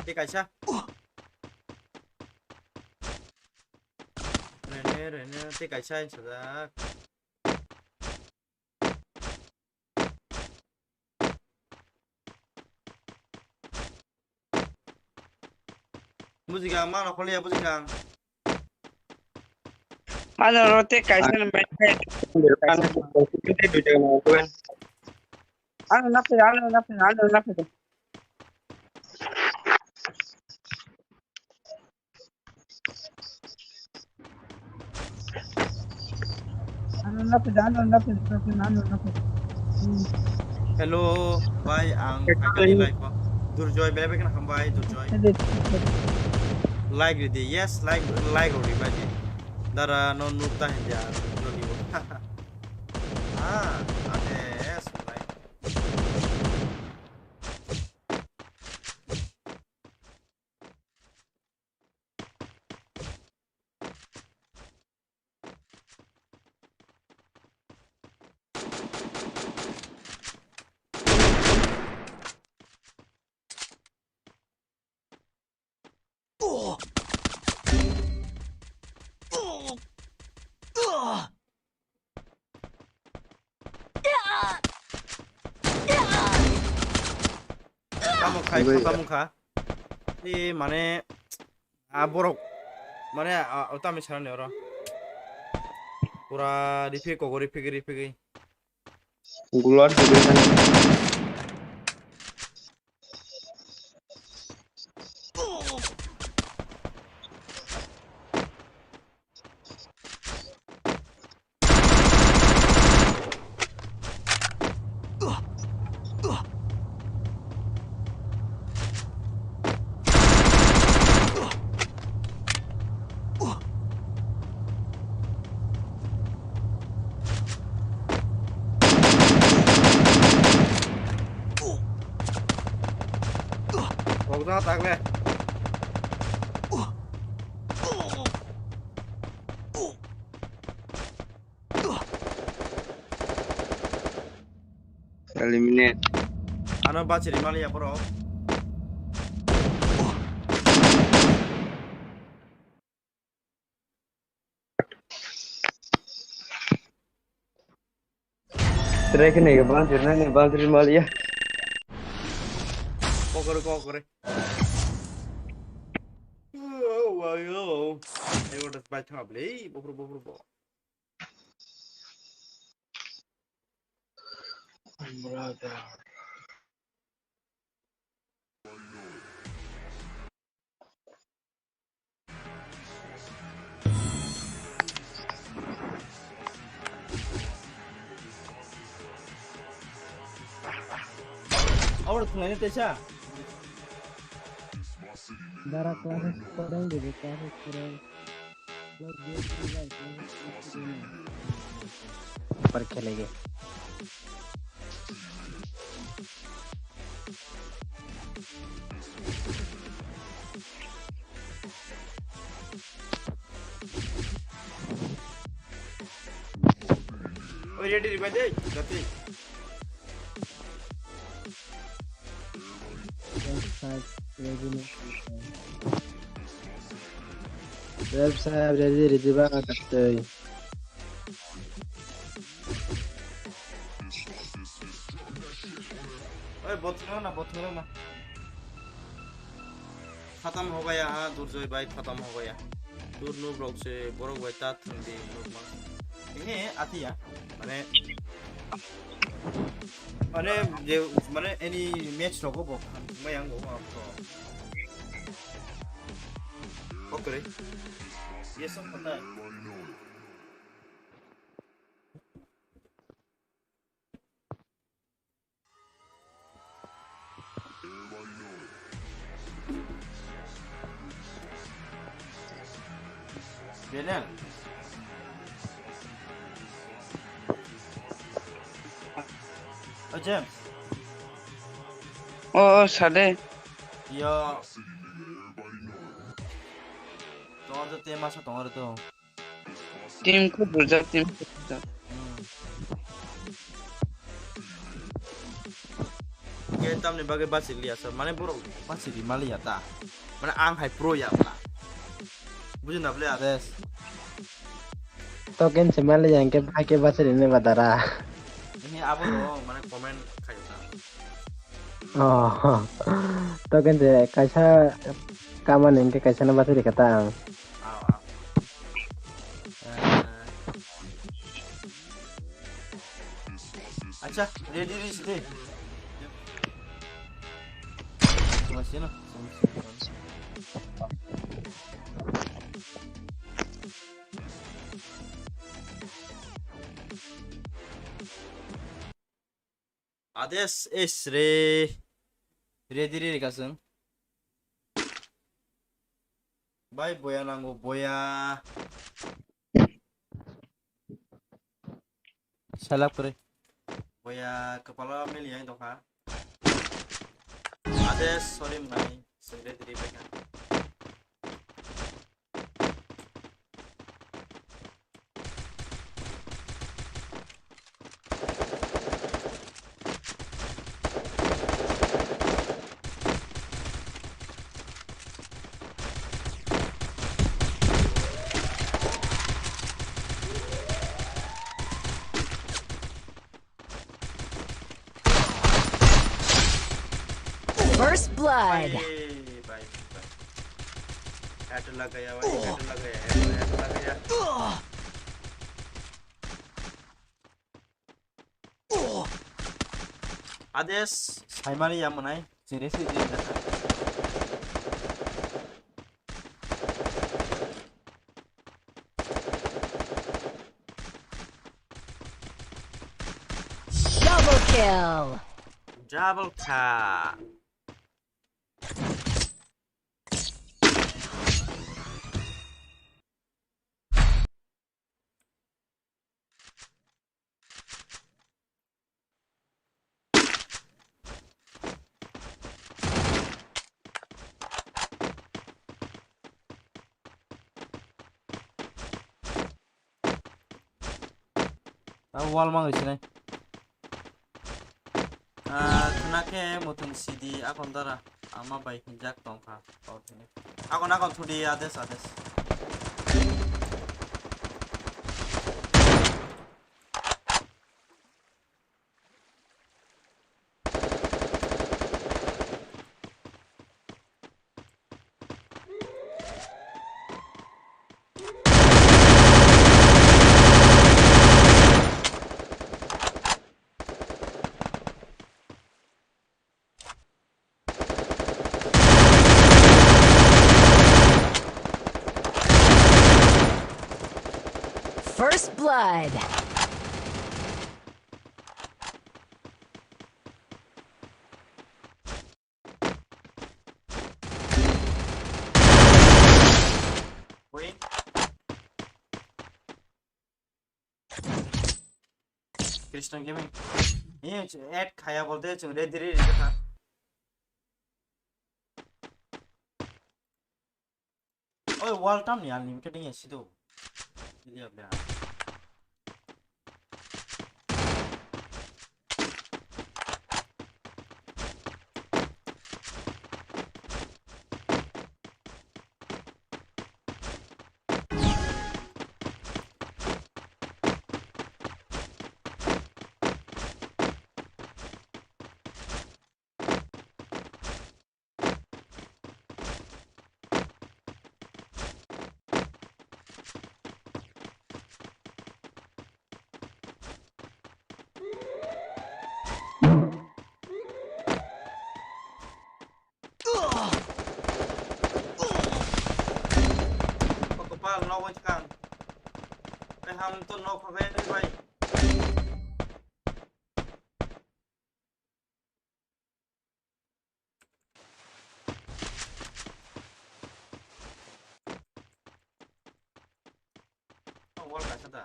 Tei kaisa. Rene, rene, tei kaisa sajak. Bujikha, mano kholiya bujikha. Mano rote kaisa na bai. Ano na phe, ano na phe, ano na phe. Hello, bai, ang phaikha ni live o. Durjoy, belai belai kheno hambai, Durjoy. Like ridi, yes, like, like ridi, bai di. Dara no noob ta hindia, no nibo. Ah, ate, yes, like. Tamo khai, tamo kha. E mane, a borok mane, a, o tamo sanani oro. Pura rifik kogo, rifik, rifik. Gular sugui sani. Kok jagao tak le. Eliminate. Ano bachiri maliya borok. Try khe naiga bang jir nani bang jir maliya. Kokore, kokore. Oh, wow, yo. Ayo, das bai thang ble, bofru, bofru, bo. Brother. Thwnglaina teisa. Dara class korang de class korang. Block B S three bai class korang. Par khelege. Oi, ready, ready, ready. Website ready, ready ba katwi. Oi, bothwng na, bothwng na. Khatam ho gaya ha, Durjoy bhai, khatam ho gaya. Dur noob rok se borok bai ta thwng di, noob ma. Ehe, atiya. Mane, mane, je, mane, any match rogo bo, thwngmai ang bo, ma, to. Okre. Yes, sir, pata hai. Daniel. Oh, James. Oh, oh, sade. Yo. Tongo to tema sa tongo to. Team ko burjak, team ko burjak. Hmm. Khe tamni bagwi bachiliya sa, mane borok bachili maliya ta. Mane ang hai pro ya wngkha. Buji na bwle ades. Token se maliya hwnkhe bahai khe bachili nai ba dara. Ini abo no, mane comment khayo ta. Oh, token se kaisa kamani hwnkhe kaisa no bachili kha ta ang. Ah, ah. Eh. Acha, ready, ready, ready. Masih no. Ades, es re. Ready, ready, kasung. Bai, boya nango, boya. Salap kore. Boya, kepala meli yang tongkha. Ades, sorry, mnai. Sengre diri beka. First blood. Bhai, bhai, bhai. Head lagaya, bhai, head lagaya, head, head lagaya. Ades, saimani ya mwnai, siri siri. Double kill. Double kill. Abo wall mangwi sinai. Ah, khna khe muthung sidi akon dara ama bai hinjak tongkha. Akon, akon thudi ades, ades. First blood. Krishna Gaming. Ini add khaya bolte chung ready ready kha. Oi, wall tam ni unlimited ni sido. Ini apa? Kepal no wajkang. Peham tu no khagai bai. Oh, wall kaisa da.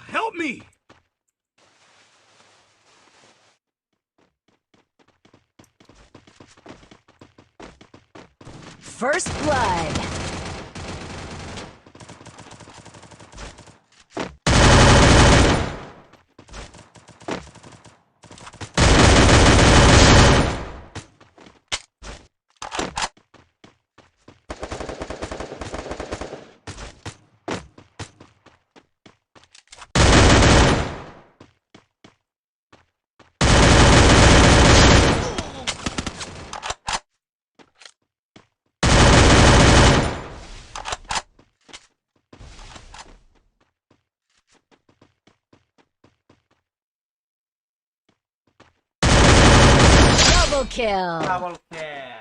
Help me! First blood. Double kill. Double kill.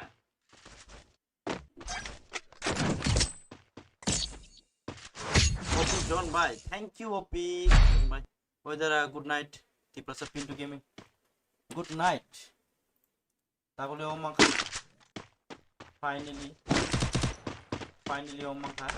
O P John bhai, thank you O P John bhai. Weather, uh, good night. Tiprasa Pintu Gaming. Good night. Tabole o mangkha. Finally. Finally o mangkha.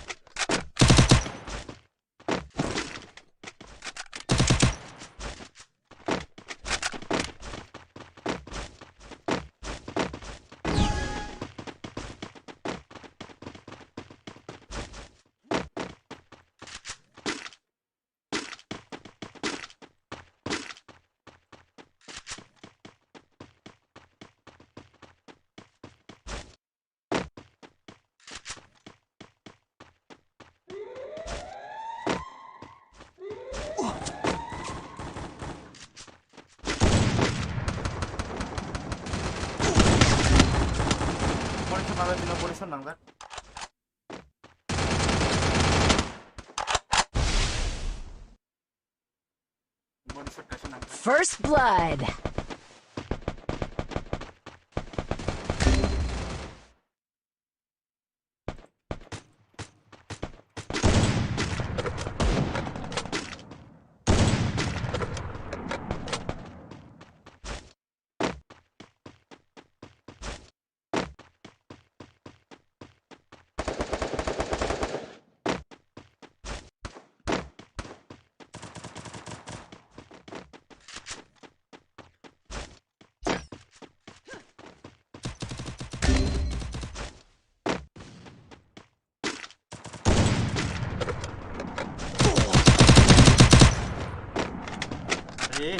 Body shot nangjak, bino body shot nangjak. Body shot kaisa nangjak. First blood. Are.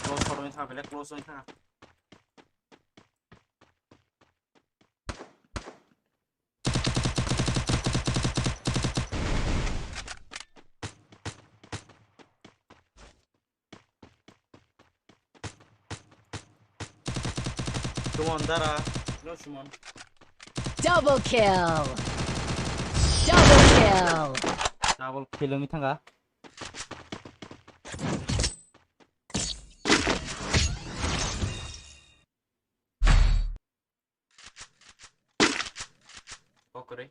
Close kor wngkha, belai close wngkha. Suman dara, no Suman. Double kill. Double kill. Double kill wngwi thangkha. Kokore.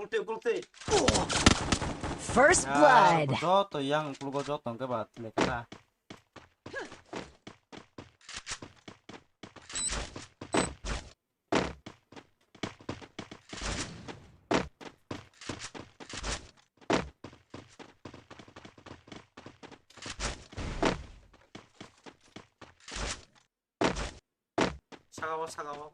Gulti, gulti. First blood. Joto yang klugo joto hwnkhe ba tile kha. Saka o, saka o.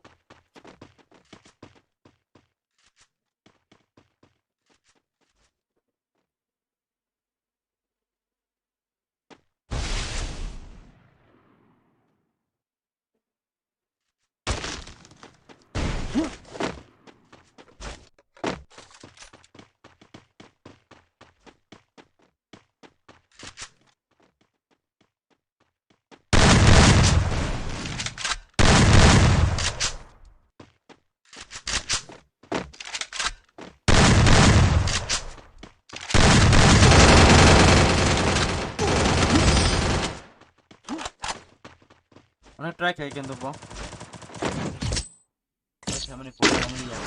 Onek try khai kintu bo. Try khaimani problem ya.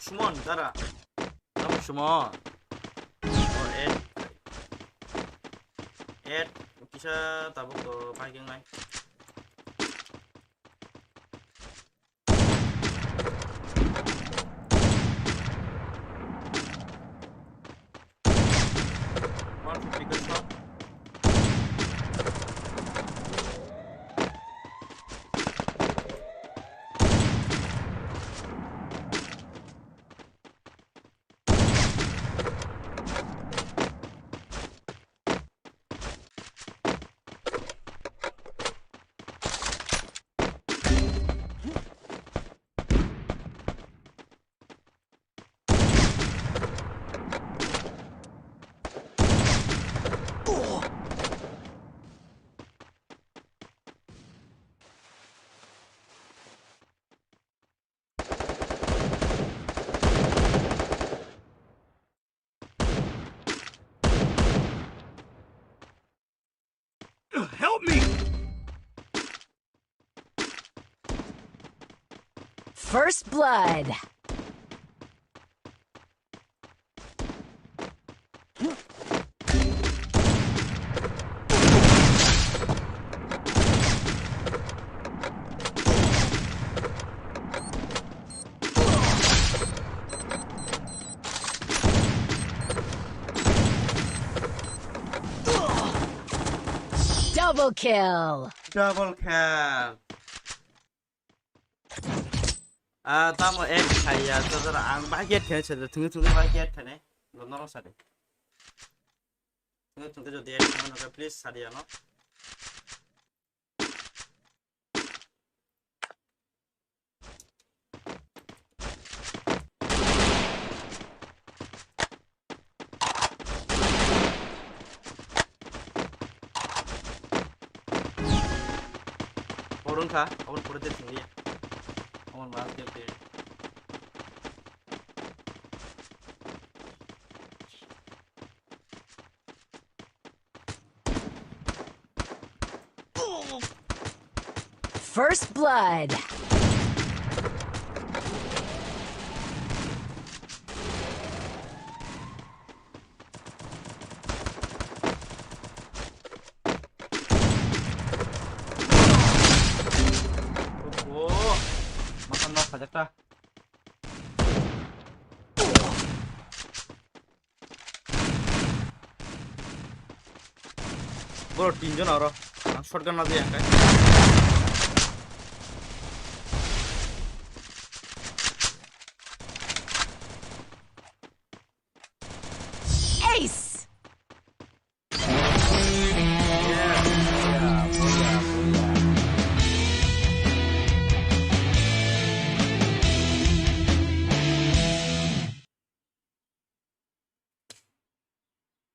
Sumon, dara. Tamo Sumon. Oh, eight. Eight. Kisa tabuk to paiking nai. One fifty ke shot. Help me! First blood. Double kill. Double kill. Ah, tamo ek khaiya, to jara ang bahai get khe se, thungwi thungwi bahai get khe ne. Lo norok sadi. Thungwi thungwi jodi ek khe no, please sadi ano. Por wngkha, aboni pore de thwngya. Aboni mas de de. First blood. Oh, makan nok sajakta. Bro, tinjon aro. Ang shotgun na diya kai. Ace.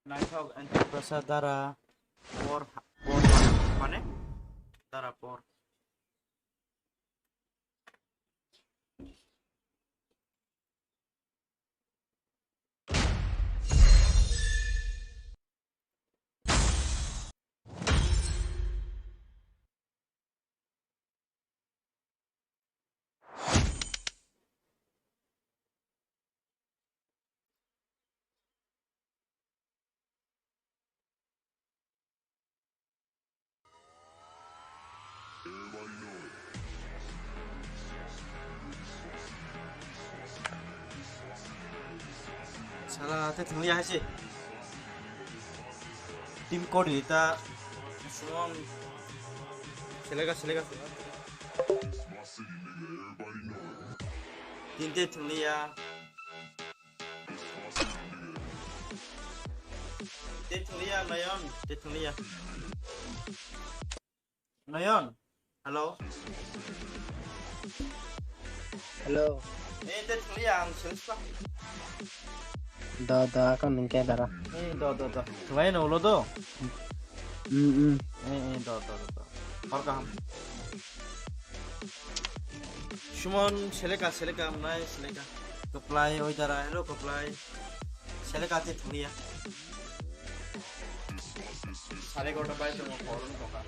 Naithok, anti prasa dara por, por mane dara por. Sala te thwngya hai se. Team coordinator. Suwon. Selega, selega. Team te thwngya. Te thwngya, Noyon. Te thwngya. Noyon, hello. Hello. Eh, te thwngya ang sales pa. Da, da, ka nung ke dara. Eh, do, do, do. Thwngya no ulo do. Hmm, hmm. Eh, eh, do, do, do, do. Hor kaham. Suman seleka, seleka, amnai seleka. Kaplai, oi dara, hello, kaplai. Seleka te thwngya. Sare egarota bai tongo, hor wng tongkha.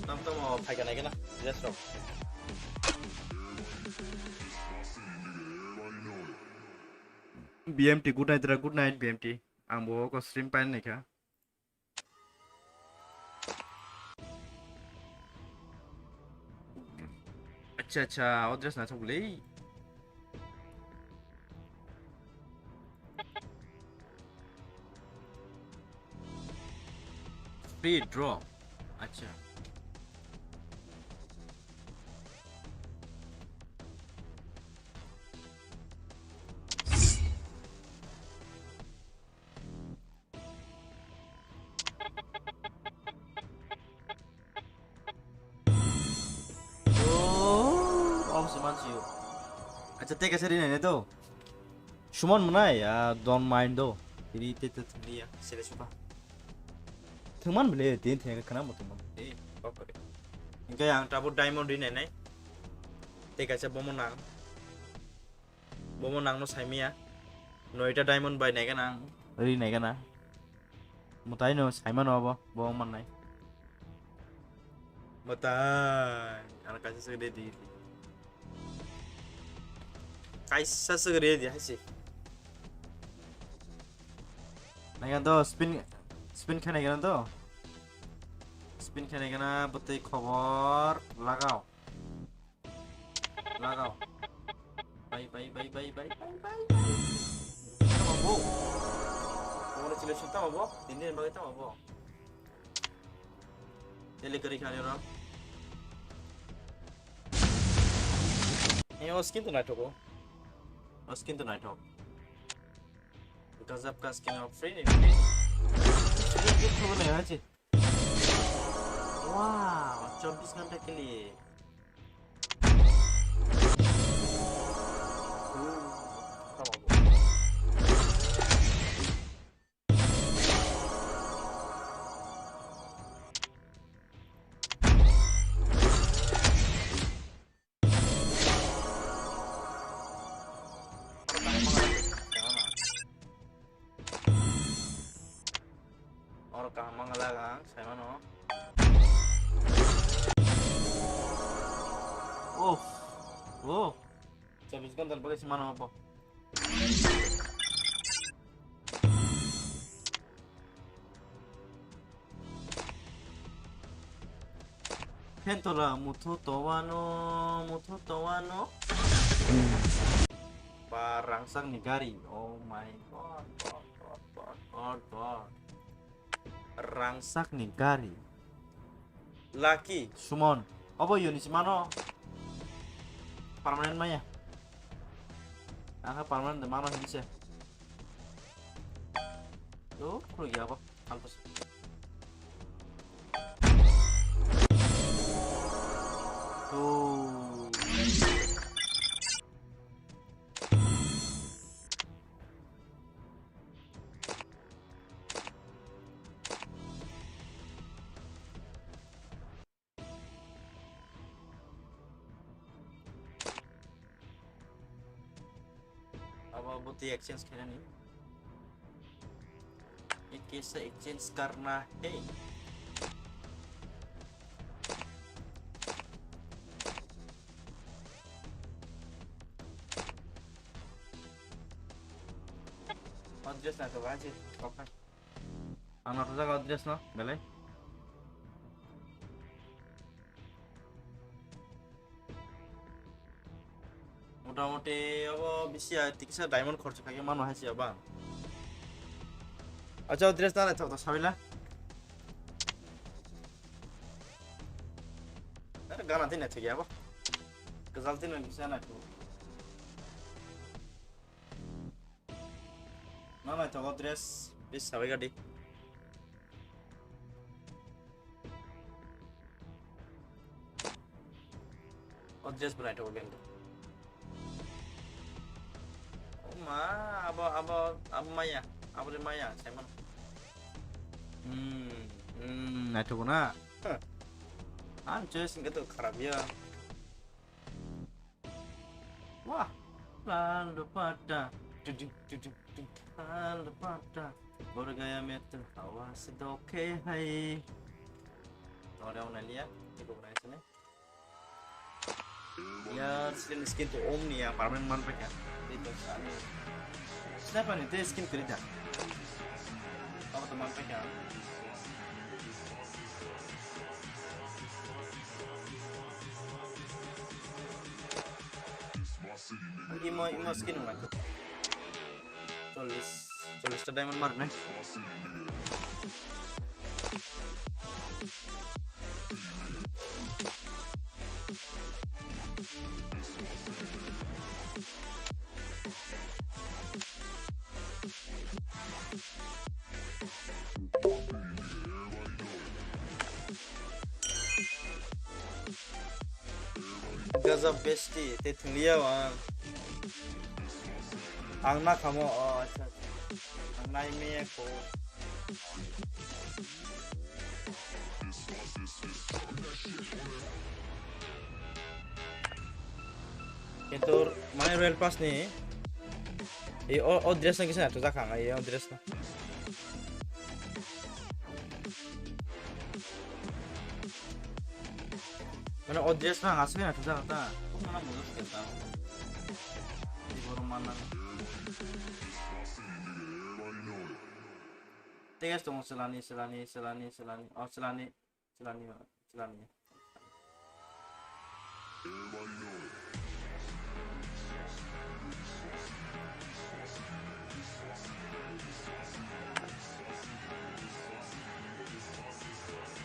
Tam tamo phaikha naikhe na, dress rok. B M T, good night ra, good night, B M T. Ang bo ko stream pain naikha. Acha, acha, o dress naithok le. Free drop. Acha. Oh, oh, si man siyo. Acha, te kaisa rinai ne to. Suman mwnai, ah, don't mind do. Iri te te thumli ya, sele suka. Thwngman bele, te te khana mo thwngman. Eh, kok kore. Hingke ang tabuk diamond rinai nai. Te kaisa bomo nang. Bomo nangno saimaya. Noita diamond bai naikhe nang. Ri naikhe na. Mwtai no saimano abo. Bo mannai. Mwtai. Ano kaisa swk ready. Kaisa swk ready haise. Naikhe to spin, spin khe naikhe to. Spin khe naikhe na bwtwi khobor lagao. Lagao. Bai, bai, bai. Tamo bo. Congratulations, tamo bo. Tini din bagwi tamo bo. Delivery khani ro. Eh, o skin to naithok o. O skin to naithok. Gajab ka skin o free ni. Free ni khobor nai hachi. Wow, chobbish ghanta ke liye. Oro kaham mangalak ang, saimano. Uff. Oh. Chobbish ghanta bagwi se mano bo. Phentola muthu towano, muthu towano. Ba rangchak ni gari. Oh my God, God, God. Rangchak ni gari. Lucky. Summon. Obo yoni si mano. Permanent maya. Aha permanent de mano hinse. Oh, khuluk ya bo. Alpus. Oh. Abo bwtwi exchange khainani. Ye kaisa exchange karna hai. Dress na to ba je, kokha. Ang na to jaga dress no, belai. Motamoti abo bisi ya, tikisa diamond khorcha khaikhe mano hai siya ba. Acha, o dress na naithok to sabila. Are gana tin naithok ya ba. Gajal tin bisa naithok. Na naithok o dress, please sabai gadi. O dress bo naithok bendo. O ma, abo, abo, abo maya, abo le maya, Simon. Hmm, hmm, naithok na. Huh. Ang choice nggak tuh kharap ya. Wah, lal dupatta. Duduk, duduk, duduk. Lal dupatta. Bor gaya mein to hawa se doke hai. Tore ona liya, ibu berai sini. Ya, skin, skin to om ni ya, permanent man pakai. Itu kan. Siapa nih? Itu skin kerja. Apa teman pakai? Imo, imo skin wng naikhe. Chollish, chollish ta diamond marnai. Gaza besti, te thungliya ang. Ang na khamo, oh, acha, acha. Ang nai me ko. Kintu mane Royal Pass ni, e, o, o dress na kisa to jakha, e, o dress na. Mane o dress na asli na to jakha ta. Kung mana mulut kita. Di borong mana. Tegas tong selani, selani, selani, selani. Oh, selani. Chilani, chilani.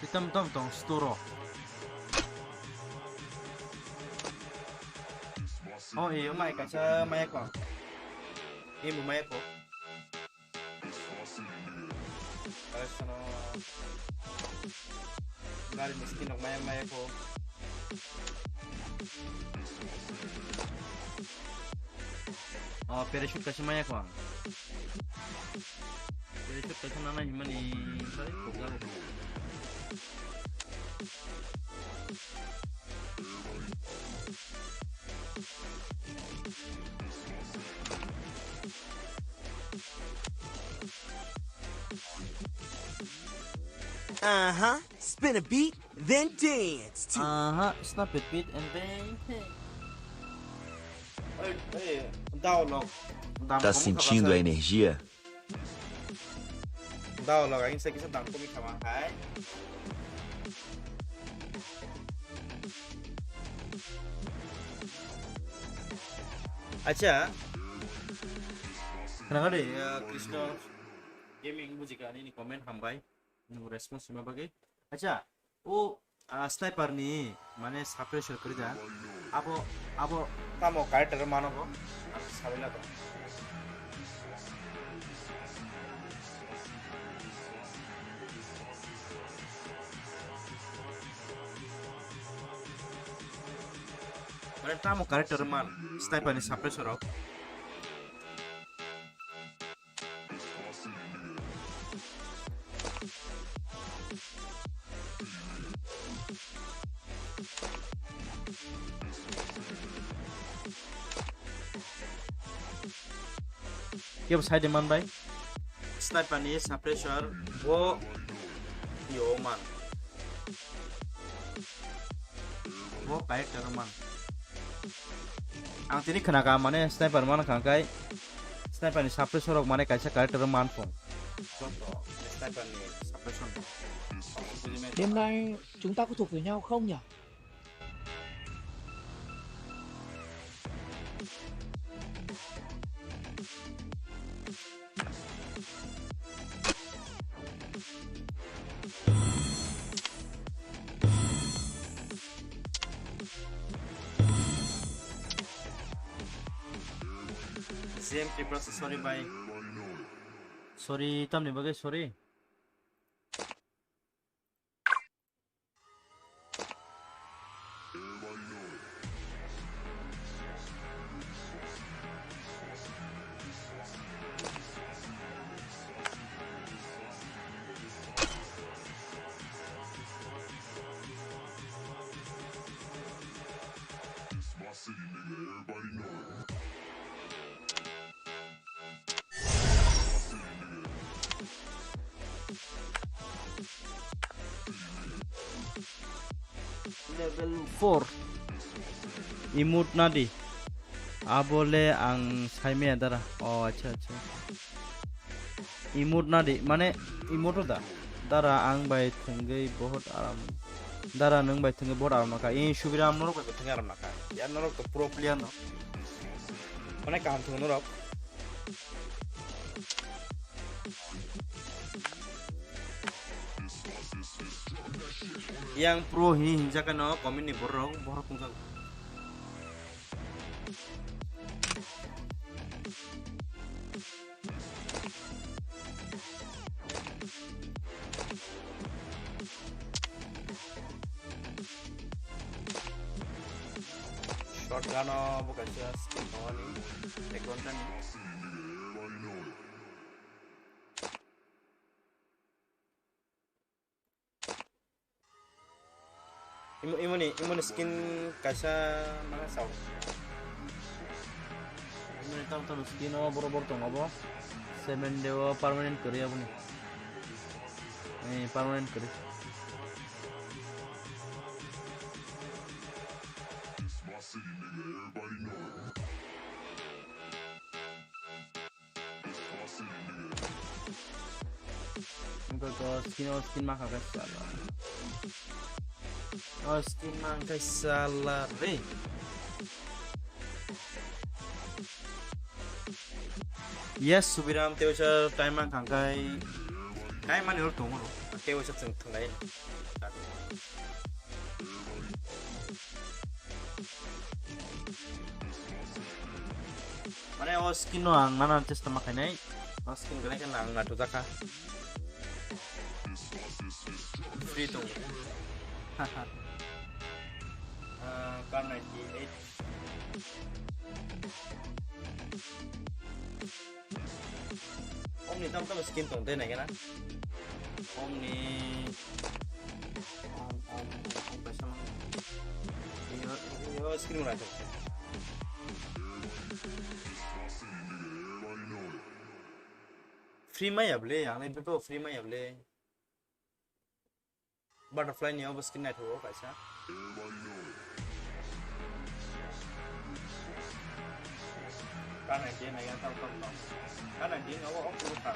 Hitam tom tong storo. Oh, iyo, mai kacha, mai ko. Ibu mai ko. Kaisa no gari ni skin rok maya maya ko. Oh, parachute kaisa maya ko ang. Parachute kaisa nana himani sai ko garo. Uh-huh. Spin a beat, then dance to. Uh-huh. Snap a beat and then dance. Ei, ei, dao log. Dam Tá komi sentindo a khaba energia? Dao log, ainsa kisa dam komi khaba hai. Acha. Khna de, Krishna Gaming bujika nini comment hambai. Nwng response hima bagwi. Acha, o, ah, sniper ni mane suppressor kwrwi da. Abo, abo tamo character mano bo? Sawi lago. Mane tamo character man sniper ni suppressor rok. Kebo side man bai. Sniper ni suppressor bo yo man. Bo character man. Ang tini khna ka mane sniper man khang kai. Sniper ni suppressor rok mane kaisa character o manphung. Joto sniper ni suppressor. Demnai chwng ta kuthuk pui nyao khong ya. J M Tripura, sorry bhai. Sorry, tamni bagwi sorry. Level four. Emote nadi. Abole ang saimaya dara. Oh, acha, acha. Emote nadi. Mane, emote da. Dara ang bai thwngwi bahut aram. Dara nwng bai thwngwi bahut aram nakha. Ee, Subiram norok bai thwngwi aram nakha. Ya norok to pro player no. Mane kaham thwng norok. Yang pro hini hinjak no comment ni borok, borok tongjago. Shotgun o bo kaisa skin tongmani, ek ghonta ni. Imo, imoni, imoni skin kaisa mana sao. Imoni tam tam skin o borok borok tongo bo. Seven day o permanent kwrwi aboni. Eh, permanent kwrwi. Wngkha ko skin o skin ma kha khe sala. O skin ma khe sala re. Yes, Subiram, tei waisa time man kha khe. Time man yor tongo. Tei waisa chwng thwnglai. Mane o skin no ang nana chesta ma khainai. O skin gwnai khe ang na tujakha. Free tong. Ah, kar ninety eight. Omni tam tam skin tong de nai gana. Omni. Om, om, om, kaisa mang. Iyo, iyo, skin mo raisa. Free maya ble, ang le bepo free maya ble. Butterfly ni obo skin naithogo kaisa. Kana je na yang tam tam no. Kana je na o o kuru kha.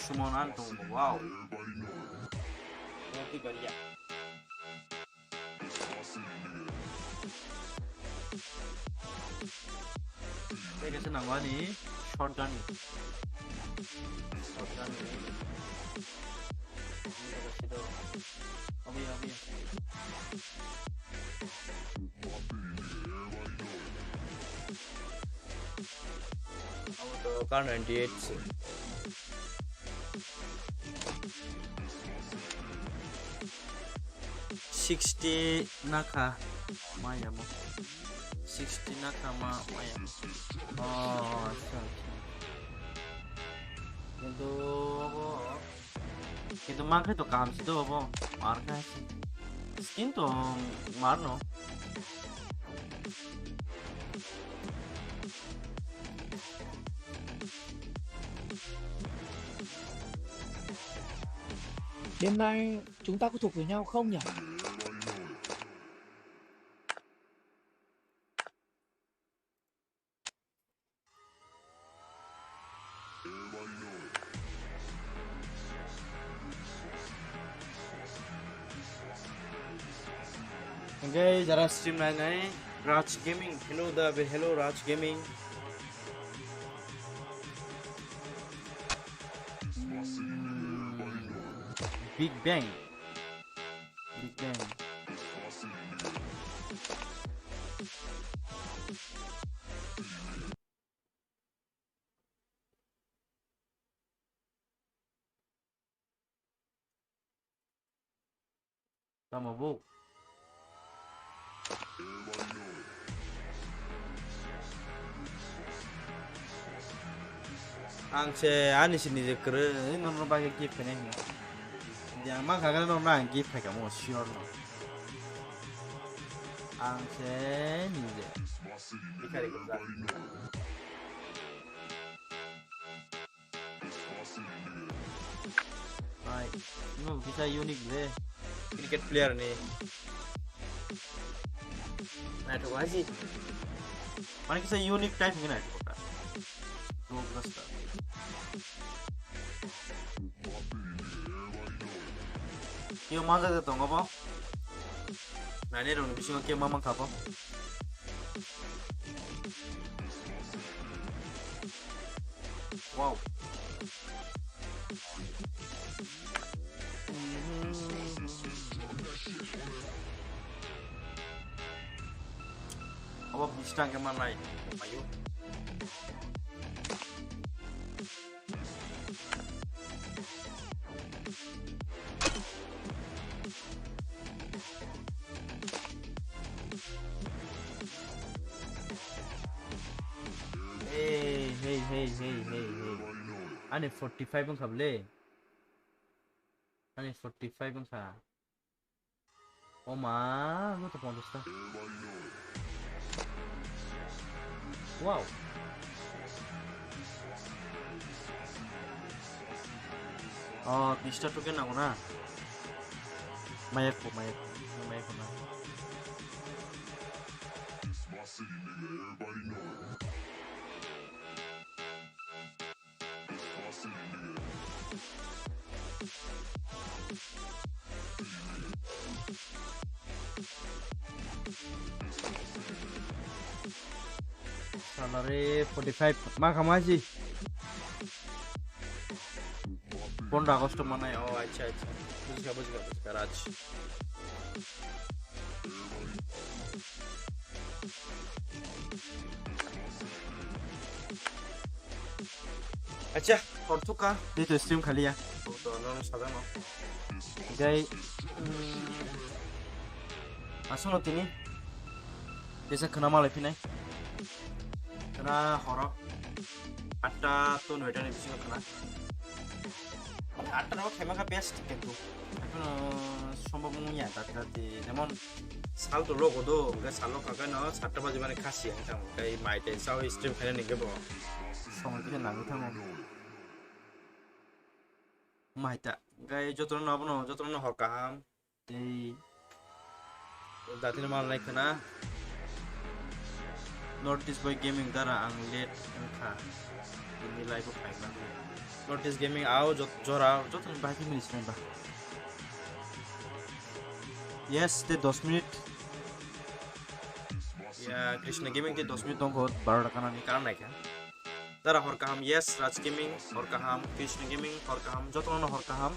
Sumon an tong, wow. Roti bariya. Tei kaisa nango ani shotgun ni. Shotgun ni. Obi, obi. Abo to kar ninety eight se. Sixty nakha maya mo. Sixty nakha ma maya. Oh, acha, acha. Kintu abo Kintu mankhe to kaham se do obo, mar kha se. Skin to mar no. Demnai chwng ta kuthuk pui nyao khong ya. Hingke jara stream nainai Raj Gaming, hello da be, hello Raj Gaming. Big Bang. Big Bang. Tamo bo? Ang se ani sini je kwrwi, nono bagwi gift khainai hino. Yang ma khagala nono ang gift khaikha mo sure no. Ang se nije. Bikari ko. Hai, no kisa unique le. Cricket player ni. Naithok hai si. Mane kisa unique type ni naithok ta. Rogue Buster. Kebo manja de tongo bo. Nani rong ni bisingo kebo mamang kha bo. Wow. Abo bistang ke manai. Mayu. Hey, hey, hey, hey, hey, hey. Ani forty five wngkha bole. Ani forty five wngkha. O ma, bo to ponchash ta. Wow. O, bish ta token nango na. Mayek po, mayek po, mayek po na. Salary forty five ma kama si. Pondro August manai. Oh, acha, acha. Bujikha, bujikha, bujikha, Raj. Acha, hor thukha, tei to stream khaliya. To non sajano. Gai, mm, asuno tini. Tesa khna malai phinai. Khna horo. Atta to noita ni bisingo khna. Atta no khema kha best kintu. Ekhono sombhob wngya, tate, tate, jemon sal to logo do, hingke salo kaka no satta baji mani khasi ang tang, tei mai tei sao stream khaina ningke bo. Song kisa nangwi thango. Mai ta, hingke jotono abono, jotono hor kaham. Tei datino mal nai khna. North East Boy Gaming dara ang late wngkha. Bini live o phaima. North East Gaming ao jot-, jora jotoni bahai khe minute sinai ba. Yes, tei dos minute. Ya, Krishna Gaming tei dos minute tongkho, baro ta kanani karan naikha. Dara hor kaham, yes, Raj Gaming, hor kaham, Krishna Gaming, hor kaham, jotono hor kaham.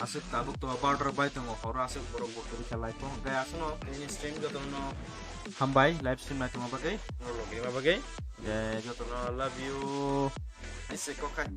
Aswk tabuk to border bai tongo, horo aswk borok bo kwrwi khe live o. Hwnkhe aswkno tini stream jotono hambai, live stream naitongma bagwi, norok logima bagwi. Je jotono love you. Aise kokhai.